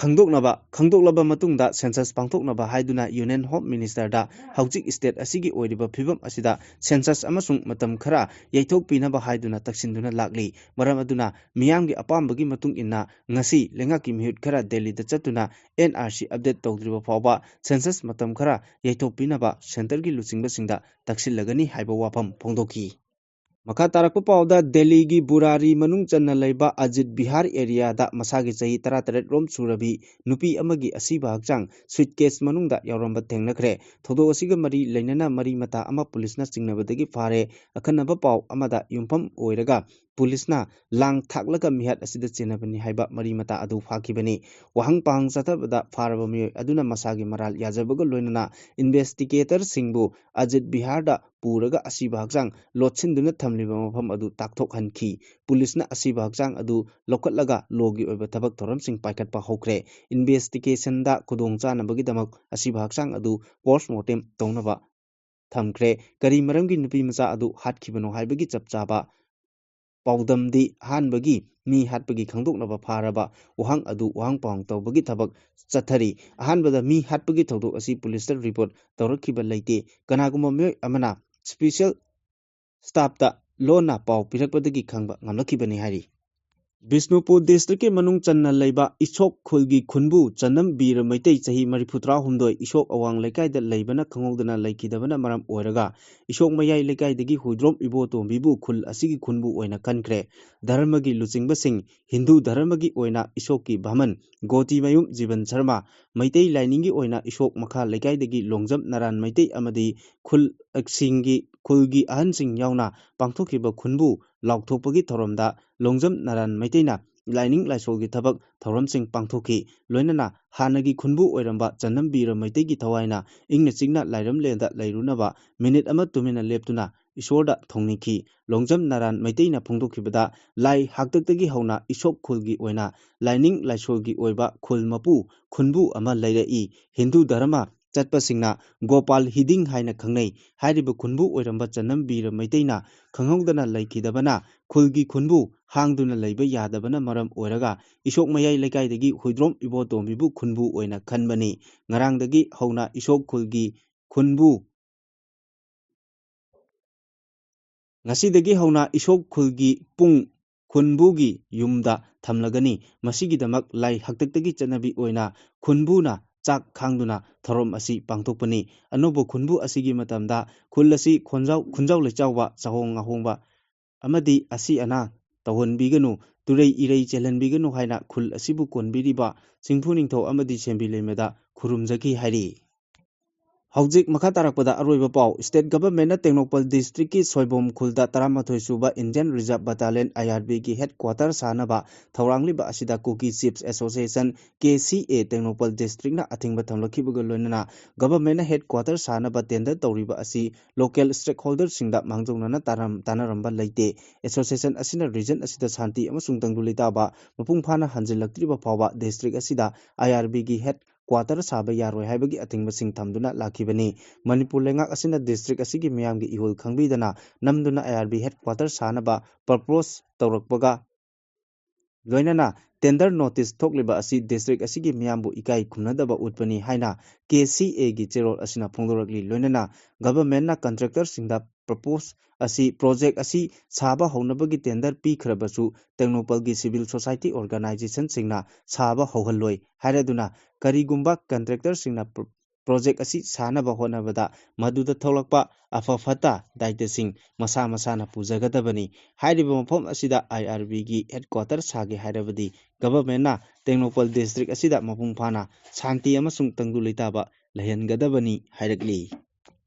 ꯈꯪꯗꯣꯛꯅꯕ, ꯈꯪꯗꯣꯛꯂꯕ ꯃꯇꯨꯡꯗ census ꯄꯥꯡꯊꯣꯛꯅꯕ ꯍꯥꯏꯗꯨꯅ Union Home Ministerꯗ ꯍꯧꯖꯤꯛ state ꯑꯁꯤꯒꯤ ꯑꯣꯏꯔꯤꯕ ꯐꯤꯕꯝ ꯑꯁꯤꯗ census ꯑꯃꯁꯨꯡ ꯃꯇꯝ ꯈꯔ ꯌꯩꯊꯣꯛꯄꯤꯅꯕ ꯍꯥꯏꯗꯨꯅ ꯇꯛꯁꯤꯟꯗꯨꯅ ꯂꯥꯛꯂꯤ꯫ ꯃꯔꯝ ꯑꯗꯨꯅ ꯃꯤꯌꯥꯝꯒꯤ ꯑꯄꯥꯝꯕꯒꯤ ꯃꯇꯨꯡ ꯏꯟꯅ ꯉꯁꯤ ꯂꯩꯉꯥꯛꯀꯤ ꯃꯤꯍꯨꯠ ꯈꯔ ꯗꯦꯜꯂꯤꯗ ꯆꯠꯇꯨꯅ NRC update ꯇꯧꯗ꯭ꯔꯤꯕ ꯐꯥꯎꯕ census ꯃꯇꯝ ꯈꯔ ꯌꯩꯊꯣꯛꯄꯤꯅꯕ centreꯒꯤ ꯂꯨꯆꯤꯡꯕꯁꯤꯡꯗ ꯇꯛꯁꯤꯜꯂꯒꯅꯤ ꯍꯥꯏꯕ ꯋꯥꯐꯝ ꯐꯣꯡꯗꯣꯛꯈꯤ꯫ ꯃꯈꯥ ꯇꯥꯔꯛꯄ ꯄꯥꯎꯗ, ꯗꯦꯜꯂꯤꯒꯤ ꯕꯨꯔꯥꯔꯤ ꯃꯅꯨꯡ ꯆꯟꯅ ꯂꯩꯕ ꯑꯖꯤꯠ ꯕꯤꯍꯥꯔ areaꯗ ꯃꯁꯥꯒꯤ ꯆꯍꯤ ꯇꯔꯥꯇꯔꯦꯠ ꯔꯣꯝ ꯁꯨꯔꯕꯤ ꯅꯨꯄꯤ ꯑꯃꯒꯤ ꯑꯁꯤꯕ ꯍꯛꯆꯥꯡ suitcase ꯃꯅꯨꯡꯗ ꯌꯥꯎꯔꯝꯕ ꯊꯦꯡꯅꯈ꯭ꯔꯦ꯫ ꯊꯧꯗꯣꯛ ꯑꯁꯤꯒ ꯃꯔꯤ ꯂꯩꯅꯅ ꯃꯔꯤ ꯃꯇꯥ ꯑꯃ ꯄꯨꯂꯤꯁꯅ ꯆꯤꯡꯅꯕꯗꯒꯤ ꯐꯥꯔꯦ꯫ ꯑꯈꯟꯅꯕ ꯄꯥꯎ ꯑꯃꯗ ꯌꯨꯝꯐꯝ ꯑꯣꯏꯔꯒ ꯄꯨꯂꯤꯁꯅ ꯂꯥꯡ ꯊꯥꯛꯂꯒ ꯃꯤꯍꯥꯠ ꯑꯁꯤꯗ ꯆꯦꯟꯅꯕꯅꯤ ꯍꯥꯏꯕ ꯃꯔꯤ ꯃꯇꯥ ꯑꯗꯨ ꯐꯥꯈꯤꯕꯅꯤ꯫ ꯋꯥꯍꯪ ꯄꯥꯎꯍꯪ ꯆꯠꯊꯕꯗ ꯐꯥꯔꯕ ꯃꯤꯑꯣꯏ ꯑꯗꯨꯅ ꯃꯁꯥꯒꯤ ꯃꯔꯥꯜ ꯌꯥꯖꯕꯒ ꯂꯣꯏꯅꯅ ꯏꯟꯚꯦꯁꯇꯤꯒꯦꯇꯔꯁꯤꯡꯕꯨ ꯑꯖꯤꯠ ꯕꯤꯍꯥꯔꯗ ꯄꯨꯔꯒ ꯑꯁꯤꯕ ꯍꯛꯆꯥꯡ ꯂꯣꯠꯁꯤꯟꯗꯨꯅ ꯊꯝꯂꯤꯕ ꯃꯐꯝ ꯑꯗꯨ ꯇꯥꯛꯊꯣꯛꯍꯟꯈꯤ꯫ ꯄꯨꯂꯤꯁꯅ ꯑꯁꯤꯕ ꯍꯛꯆꯥꯡ ꯑꯗꯨ ꯂꯧꯈꯠꯂꯒ ꯂꯣꯒꯤ ꯑꯣꯏꯕ ꯊꯕꯛ ꯊꯧꯔꯝꯁꯤꯡ ꯄꯥꯏꯈꯠꯄ ꯍꯧꯈ꯭ꯔꯦ꯫ ꯏꯟꯚꯦꯁꯇꯤꯒꯦꯁꯟꯗ ꯈꯨꯗꯣꯡ ꯆꯥꯅꯕꯒꯤꯗꯃꯛ ꯑꯁꯤꯕ ꯍꯛꯆꯥꯡ ꯑꯗꯨ ꯄꯣꯁꯃꯣꯔꯇꯦꯝ ꯇꯧꯅꯕ ꯊꯝꯈ꯭ꯔꯦ꯫ ꯀꯔꯤ ꯃꯔꯝꯒꯤ ꯅꯨꯄꯤ ꯃꯆꯥ ꯑꯗꯨ ꯍꯥꯠꯈꯤꯕꯅꯣ ꯍꯥꯏꯕꯒꯤ ꯆꯞ ꯆꯥꯕ ꯄꯥꯎꯗꯝꯗꯤ ꯑꯍꯥꯟꯕꯒꯤ ꯃꯤ ꯍꯥꯠꯄꯒꯤ ꯈꯪꯗꯣꯛꯅꯕ ꯐꯥꯔꯕ ꯋꯥꯍꯪ ꯑꯗꯨ ꯋꯥꯍꯪ ꯄꯥꯎꯍꯪ ꯇꯧꯕꯒꯤ ꯊꯕꯛ ꯆꯠꯊꯔꯤ꯫ ꯑꯍꯥꯟꯕꯗ ꯃꯤ ꯍꯥꯠꯄꯒꯤ ꯊꯧꯗꯣꯛ ꯑꯁꯤ ꯄꯨꯂꯤꯁꯇ ꯔꯤꯄꯣꯔꯠ ꯇꯧꯔꯛꯈꯤꯕ ꯂꯩꯇꯦ꯫ ꯀꯅꯥꯒꯨꯝꯕ ꯃꯤꯑꯣꯏ ꯑꯃꯅ ꯁ꯭ꯄꯦꯁꯦꯜ ꯁ꯭ꯇꯥꯐꯇ ꯂꯣꯟꯅ ꯄꯥꯎ ꯄꯤꯔꯛꯄꯗꯒꯤ ꯈꯪꯕ ꯉꯝꯂꯛꯈꯤꯕꯅꯤ ꯍꯥꯏꯔꯤ꯫ ꯕꯤꯁꯅꯨꯄꯨꯔ ꯗꯤꯁꯇ꯭ꯔꯤꯛꯀꯤ ꯃꯅꯨꯡ ꯆꯟꯅ ꯂꯩꯕ ꯏꯁꯣꯛ ꯈꯨꯜꯒꯤ ꯈꯨꯟꯕꯨ ꯆꯅꯝ ꯕꯤꯔ ꯃꯩꯇꯩ ꯆꯍꯤ ꯃꯔꯤꯐꯨꯇꯔꯥꯍꯨꯝꯗꯣꯏ ꯏꯁꯣꯛ ꯑꯋꯥꯡ ꯂꯩꯀꯥꯏꯗ ꯂꯩꯕꯅ ꯈꯪꯍꯧꯗꯅ ꯂꯩꯈꯤꯗꯕꯅ ꯃꯔꯝ ꯑꯣꯏꯔꯒ ꯏꯁꯣꯛ ꯃꯌꯥꯏ ꯂꯩꯀꯥꯏꯗꯒꯤ ꯍꯨꯏꯗ꯭ꯔꯣꯝ ꯏꯕꯣꯇꯣꯝꯕꯤꯕꯨ ꯈꯨꯜ ꯑꯁꯤꯒꯤ ꯈꯨꯟꯕꯨ ꯑꯣꯏꯅ ꯈꯟꯈ꯭ꯔꯦ꯫ ꯙꯔꯃꯒꯤ ꯂꯨꯆꯤꯡꯕꯁꯤꯡ ꯍꯤꯟꯗꯨ ꯙꯔꯃꯒꯤ ꯑꯣꯏꯅ ꯏꯁꯣꯛꯀꯤ ꯚꯥꯃꯟ ꯒꯣꯇꯤꯃꯌꯨꯝ ꯖꯤꯕꯟ ꯁꯔꯃ, ꯃꯩꯇꯩ ꯂꯥꯏꯅꯤꯡꯒꯤ ꯑꯣꯏꯅ ꯏꯁꯣꯛ ꯃꯈꯥ ꯂꯩꯀꯥꯏꯗꯒꯤ ꯂꯣꯡꯖꯝ ꯅꯥꯔꯥꯟ ꯃꯩꯇꯩ ꯑꯃꯗꯤ ꯈꯨꯜꯁꯤꯡꯒꯤ ꯈꯨꯜꯒꯤ ꯑꯍꯟꯁꯤꯡ ꯌꯥꯎꯅ ꯄꯥꯡꯊꯣꯛꯈꯤꯕ ꯈꯨꯟꯕꯨ ꯂꯥꯎꯊꯣꯛꯄꯒꯤ ꯊꯧꯔꯝꯗ ꯂꯣꯡꯖꯝ ꯅꯥꯔꯥꯟ ꯃꯩꯇꯩꯅ ꯂꯥꯏꯅꯤꯡ ꯂꯥꯏꯁꯣꯜꯒꯤ ꯊꯕꯛ ꯊꯧꯔꯝꯁꯤꯡ ꯄꯥꯡꯊꯣꯛꯈꯤ꯫ ꯂꯣꯏꯅꯅ ꯍꯥꯟꯅꯒꯤ ꯈꯨꯟꯕꯨ ꯑꯣꯏꯔꯝꯕ ꯆꯅꯝꯕꯤꯔ ꯃꯩꯇꯩꯒꯤ ꯊꯋꯥꯏꯅ ꯏꯪꯅ ꯆꯤꯛꯅ ꯂꯥꯏꯔꯝꯂꯦꯟꯗ ꯂꯩꯔꯨꯅꯕ ꯃꯤꯅꯤꯠ ꯑꯃ ꯇꯨꯃꯤꯟꯅ ꯂꯦꯞꯇꯨꯅ ꯏꯁꯣꯔꯗ ꯊꯧꯅꯤꯈꯤ꯫ ꯂꯣꯡꯖꯝ ꯅꯥꯔꯥꯟ ꯃꯩꯇꯩꯅ ꯐꯣꯡꯗꯣꯛꯈꯤꯕꯗ ꯂꯥꯏ ꯍꯥꯛꯇꯛꯇꯒꯤ ꯍꯧꯅ ꯏꯁꯣꯛ ꯈꯨꯜꯒꯤ ꯑꯣꯏꯅ ꯂꯥꯏꯅꯤꯡ ꯂꯥꯏꯁꯣꯜꯒꯤ ꯑꯣꯏꯕ ꯈꯨꯜ ꯃꯄꯨ ꯈꯨꯟꯕꯨ ꯑꯃ ꯂꯩꯔꯛꯏ꯫ ꯍꯤꯟꯗꯨ ꯙꯔꯃ ꯆꯠꯄꯁꯤꯡꯅ ꯒꯣꯄꯥꯜ ꯍꯤꯗꯤꯡ ꯍꯥꯏꯅ ꯈꯪꯅꯩ꯫ ꯍꯥꯏꯔꯤꯕ ꯈꯨꯟꯕꯨ ꯑꯣꯏꯔꯝꯕ ꯆꯅꯝꯕꯤꯔ ꯃꯩꯇꯩꯅ ꯈꯪꯍꯧꯗꯅ ꯂꯩꯈꯤꯗꯕꯅ ꯈꯨꯜꯒꯤ ꯈꯨꯟꯕꯨ ꯍꯥꯡꯗꯨꯅ ꯂꯩꯕ ꯌꯥꯗꯕꯅ ꯃꯔꯝ ꯑꯣꯏꯔꯒ ꯏꯁꯣꯛ ꯃꯌꯥꯏ ꯂꯩꯀꯥꯏꯗꯒꯤ ꯍꯨꯏꯗ꯭ꯔꯣꯝ ꯏꯕꯣꯇꯣꯝꯕꯤꯕꯨ ꯈꯨꯟꯕꯨ ꯑꯣꯏꯅ ꯈꯟꯕꯅꯤ꯫ ꯉꯔꯥꯡꯗꯒꯤ ꯍꯧꯅ ꯏꯁꯣꯛ ꯈꯨꯜꯒꯤ ꯈꯨꯟꯕꯨ ꯉꯁꯤꯗꯒꯤ ꯍꯧꯅ ꯏꯁꯣꯛ ꯈꯨꯜꯒꯤ ꯄꯨꯡ ꯈꯨꯟꯕꯨꯒꯤ ꯌꯨꯝꯗ ꯊꯝꯂꯒꯅꯤ꯫ ꯃꯁꯤꯒꯤꯗꯃꯛ ꯂꯥꯏ ꯍꯥꯛꯇꯛꯇꯒꯤ ꯆꯠꯅꯕꯤ ꯑꯣꯏꯅ ꯈꯨꯟꯕꯨꯅ ꯆꯥꯛ ꯈꯥꯡꯗꯨꯅ ꯊꯧꯔꯝ ꯑꯁꯤ ꯄꯥꯡꯊꯣꯛꯄꯅꯤ꯫ ꯑꯅꯧꯕ ꯈꯨꯟꯕꯨ ꯑꯁꯤꯒꯤ ꯃꯇꯝꯗ ꯈꯨꯜ ꯑꯁꯤ ꯈꯣꯟꯖꯥꯎ-, ꯈꯨꯟꯖꯥꯎ ꯂꯩꯆꯥꯎꯕ, ꯆꯥꯍꯣꯡ ꯉꯥꯍꯣꯡꯕ ꯑꯃꯗꯤ ꯑꯁꯤ ꯑꯅꯥ ꯇꯧꯍꯟꯕꯤꯒꯅꯨ, ꯇꯨꯔꯩ ꯏꯔꯩ ꯆꯦꯜꯍꯟꯕꯤꯒꯅꯨ ꯍꯥꯏꯅ ꯈꯨꯜ ꯑꯁꯤꯕꯨ ꯀꯣꯟꯕꯤꯔꯤꯕ ꯆꯤꯡꯐꯨ ꯅꯤꯡꯊꯧ ꯑꯃꯗꯤ ꯁꯦꯝꯕꯤ ꯂꯩꯃꯗ ꯈꯨꯔꯨꯝꯖꯈꯤ ꯍꯥꯏꯔꯤ꯫ ꯍꯧꯖꯤꯛ ꯃꯈꯥ ꯇꯥꯔꯛꯄꯗ ꯑꯔꯣꯏꯕ ꯄꯥꯎ꯫ State Government ꯅ ꯇꯦꯡꯅꯧꯄꯜ District ꯀꯤ ꯁꯣꯏꯕꯣꯝ ꯈꯨꯜꯗ ꯇꯔꯥꯃꯥꯊꯣꯏ ꯁꯨꯕ Indian Reserve Battalion, I R B ꯒꯤ headquarter ꯁꯥꯅꯕ ꯊꯧꯔꯥꯡꯂꯤꯕ ꯑꯁꯤꯗ Kuki Chiefs Association, K C A, Tengnoupal District ꯅ ꯑꯊꯤꯡꯕ ꯊꯝꯂꯛꯈꯤꯕꯒ ꯂꯣꯏꯅꯅ government ꯅ headquarter ꯁꯥꯅꯕ tender ꯇꯧꯔꯤꯕ ꯑꯁꯤ local stakeholder ꯁꯤꯡꯗ ꯃꯥꯡꯖꯧꯅꯅ ꯇꯥꯔꯝ-, ꯇꯥꯟꯅꯔꯝꯕ ꯂꯩꯇꯦ꯫ Association ꯑꯁꯤꯅ region ꯑꯁꯤꯗ ꯁꯥꯟꯇꯤ ꯑꯃꯁꯨꯡ ꯇꯪꯗꯨ ꯂꯩꯇꯥꯕ ꯃꯄꯨꯡ ꯐꯥꯅ ꯍꯟꯖꯤꯜꯂꯛꯇ꯭ꯔꯤꯕ ꯐꯥꯎꯕ district ꯑꯁꯤꯗ I R B ꯒꯤ head quarter ꯁꯥꯕ ꯌꯥꯔꯣꯏ ꯍꯥꯏꯕꯒꯤ ꯑꯊꯤꯡꯕꯁꯤꯡ ꯊꯝꯗꯨꯅ ꯂꯥꯛꯈꯤꯕꯅꯤ꯫ ꯃꯅꯤꯄꯨꯔ ꯂꯩꯉꯥꯛ ꯑꯁꯤꯅ district ꯑꯁꯤꯒꯤ ꯃꯤꯌꯥꯝꯒꯤ ꯏꯍꯨꯜ ꯈꯪꯕꯤꯗꯅ ꯅꯝꯗꯨꯅ I R B headquarter ꯁꯥꯅꯕ propose ꯇꯧꯔꯛꯄꯒ ꯂꯣꯏꯅꯅ tender notice ꯊꯣꯛꯂꯤꯕ ꯑꯁꯤ district ꯑꯁꯤꯒꯤ ꯃꯤꯌꯥꯝꯕꯨ ꯏꯀꯥꯏ ꯈꯨꯝꯅꯗꯕ ꯎꯠꯄꯅꯤ ꯍꯥꯏꯅ K C A ꯒꯤ ꯆꯦꯔꯣꯜ ꯑꯁꯤꯅ ꯐꯣꯡꯗꯣꯔꯛꯂꯤ꯫ ꯂꯣꯏꯅꯅ government ꯅ contractor ꯁꯤꯡꯗ propose ꯑꯁꯤ, project ꯑꯁꯤ ꯁꯥꯕ ꯍꯧꯅꯕꯒꯤ tender ꯄꯤꯈ꯭ꯔꯕꯁꯨ ꯇꯦꯡꯅꯧꯄꯜꯒꯤ civil society organization ꯁꯤꯡꯅ ꯁꯥꯕ ꯍꯧꯍꯜꯂꯣꯏ ꯍꯥꯏꯔꯗꯨꯅ, ꯀꯔꯤꯒꯨꯝꯕ contractor ꯁꯤꯡꯅ pro-, project ꯑꯁꯤ ꯁꯥꯅꯕ ꯍꯣꯠꯅꯕꯗ ꯃꯗꯨꯗ ꯊꯣꯛꯂꯛꯄ ꯑꯐ ꯐꯠꯇ ꯗꯥꯏꯇꯁꯤꯡ ꯃꯁꯥ ꯃꯁꯥꯅ ꯄꯨꯖꯒꯗꯕꯅꯤ꯫ ꯍꯥꯏꯔꯤꯕ ꯃꯐꯝ ꯑꯁꯤꯗ I R B ꯒꯤ headquarter ꯁꯥꯒꯦ ꯍꯥꯏꯔꯕꯗꯤ government ꯅ ꯇꯦꯡꯅꯧꯄꯜ district ꯑꯁꯤꯗ ꯃꯄꯨꯡ ꯐꯥꯅ ꯁꯥꯟꯇꯤ ꯑꯃꯁꯨꯡ ꯇꯪꯗꯨ ꯂꯩꯇꯥꯕ ꯂꯩꯍꯟꯒꯗꯕꯅꯤ ꯍꯥꯏꯔꯛꯂꯤ꯫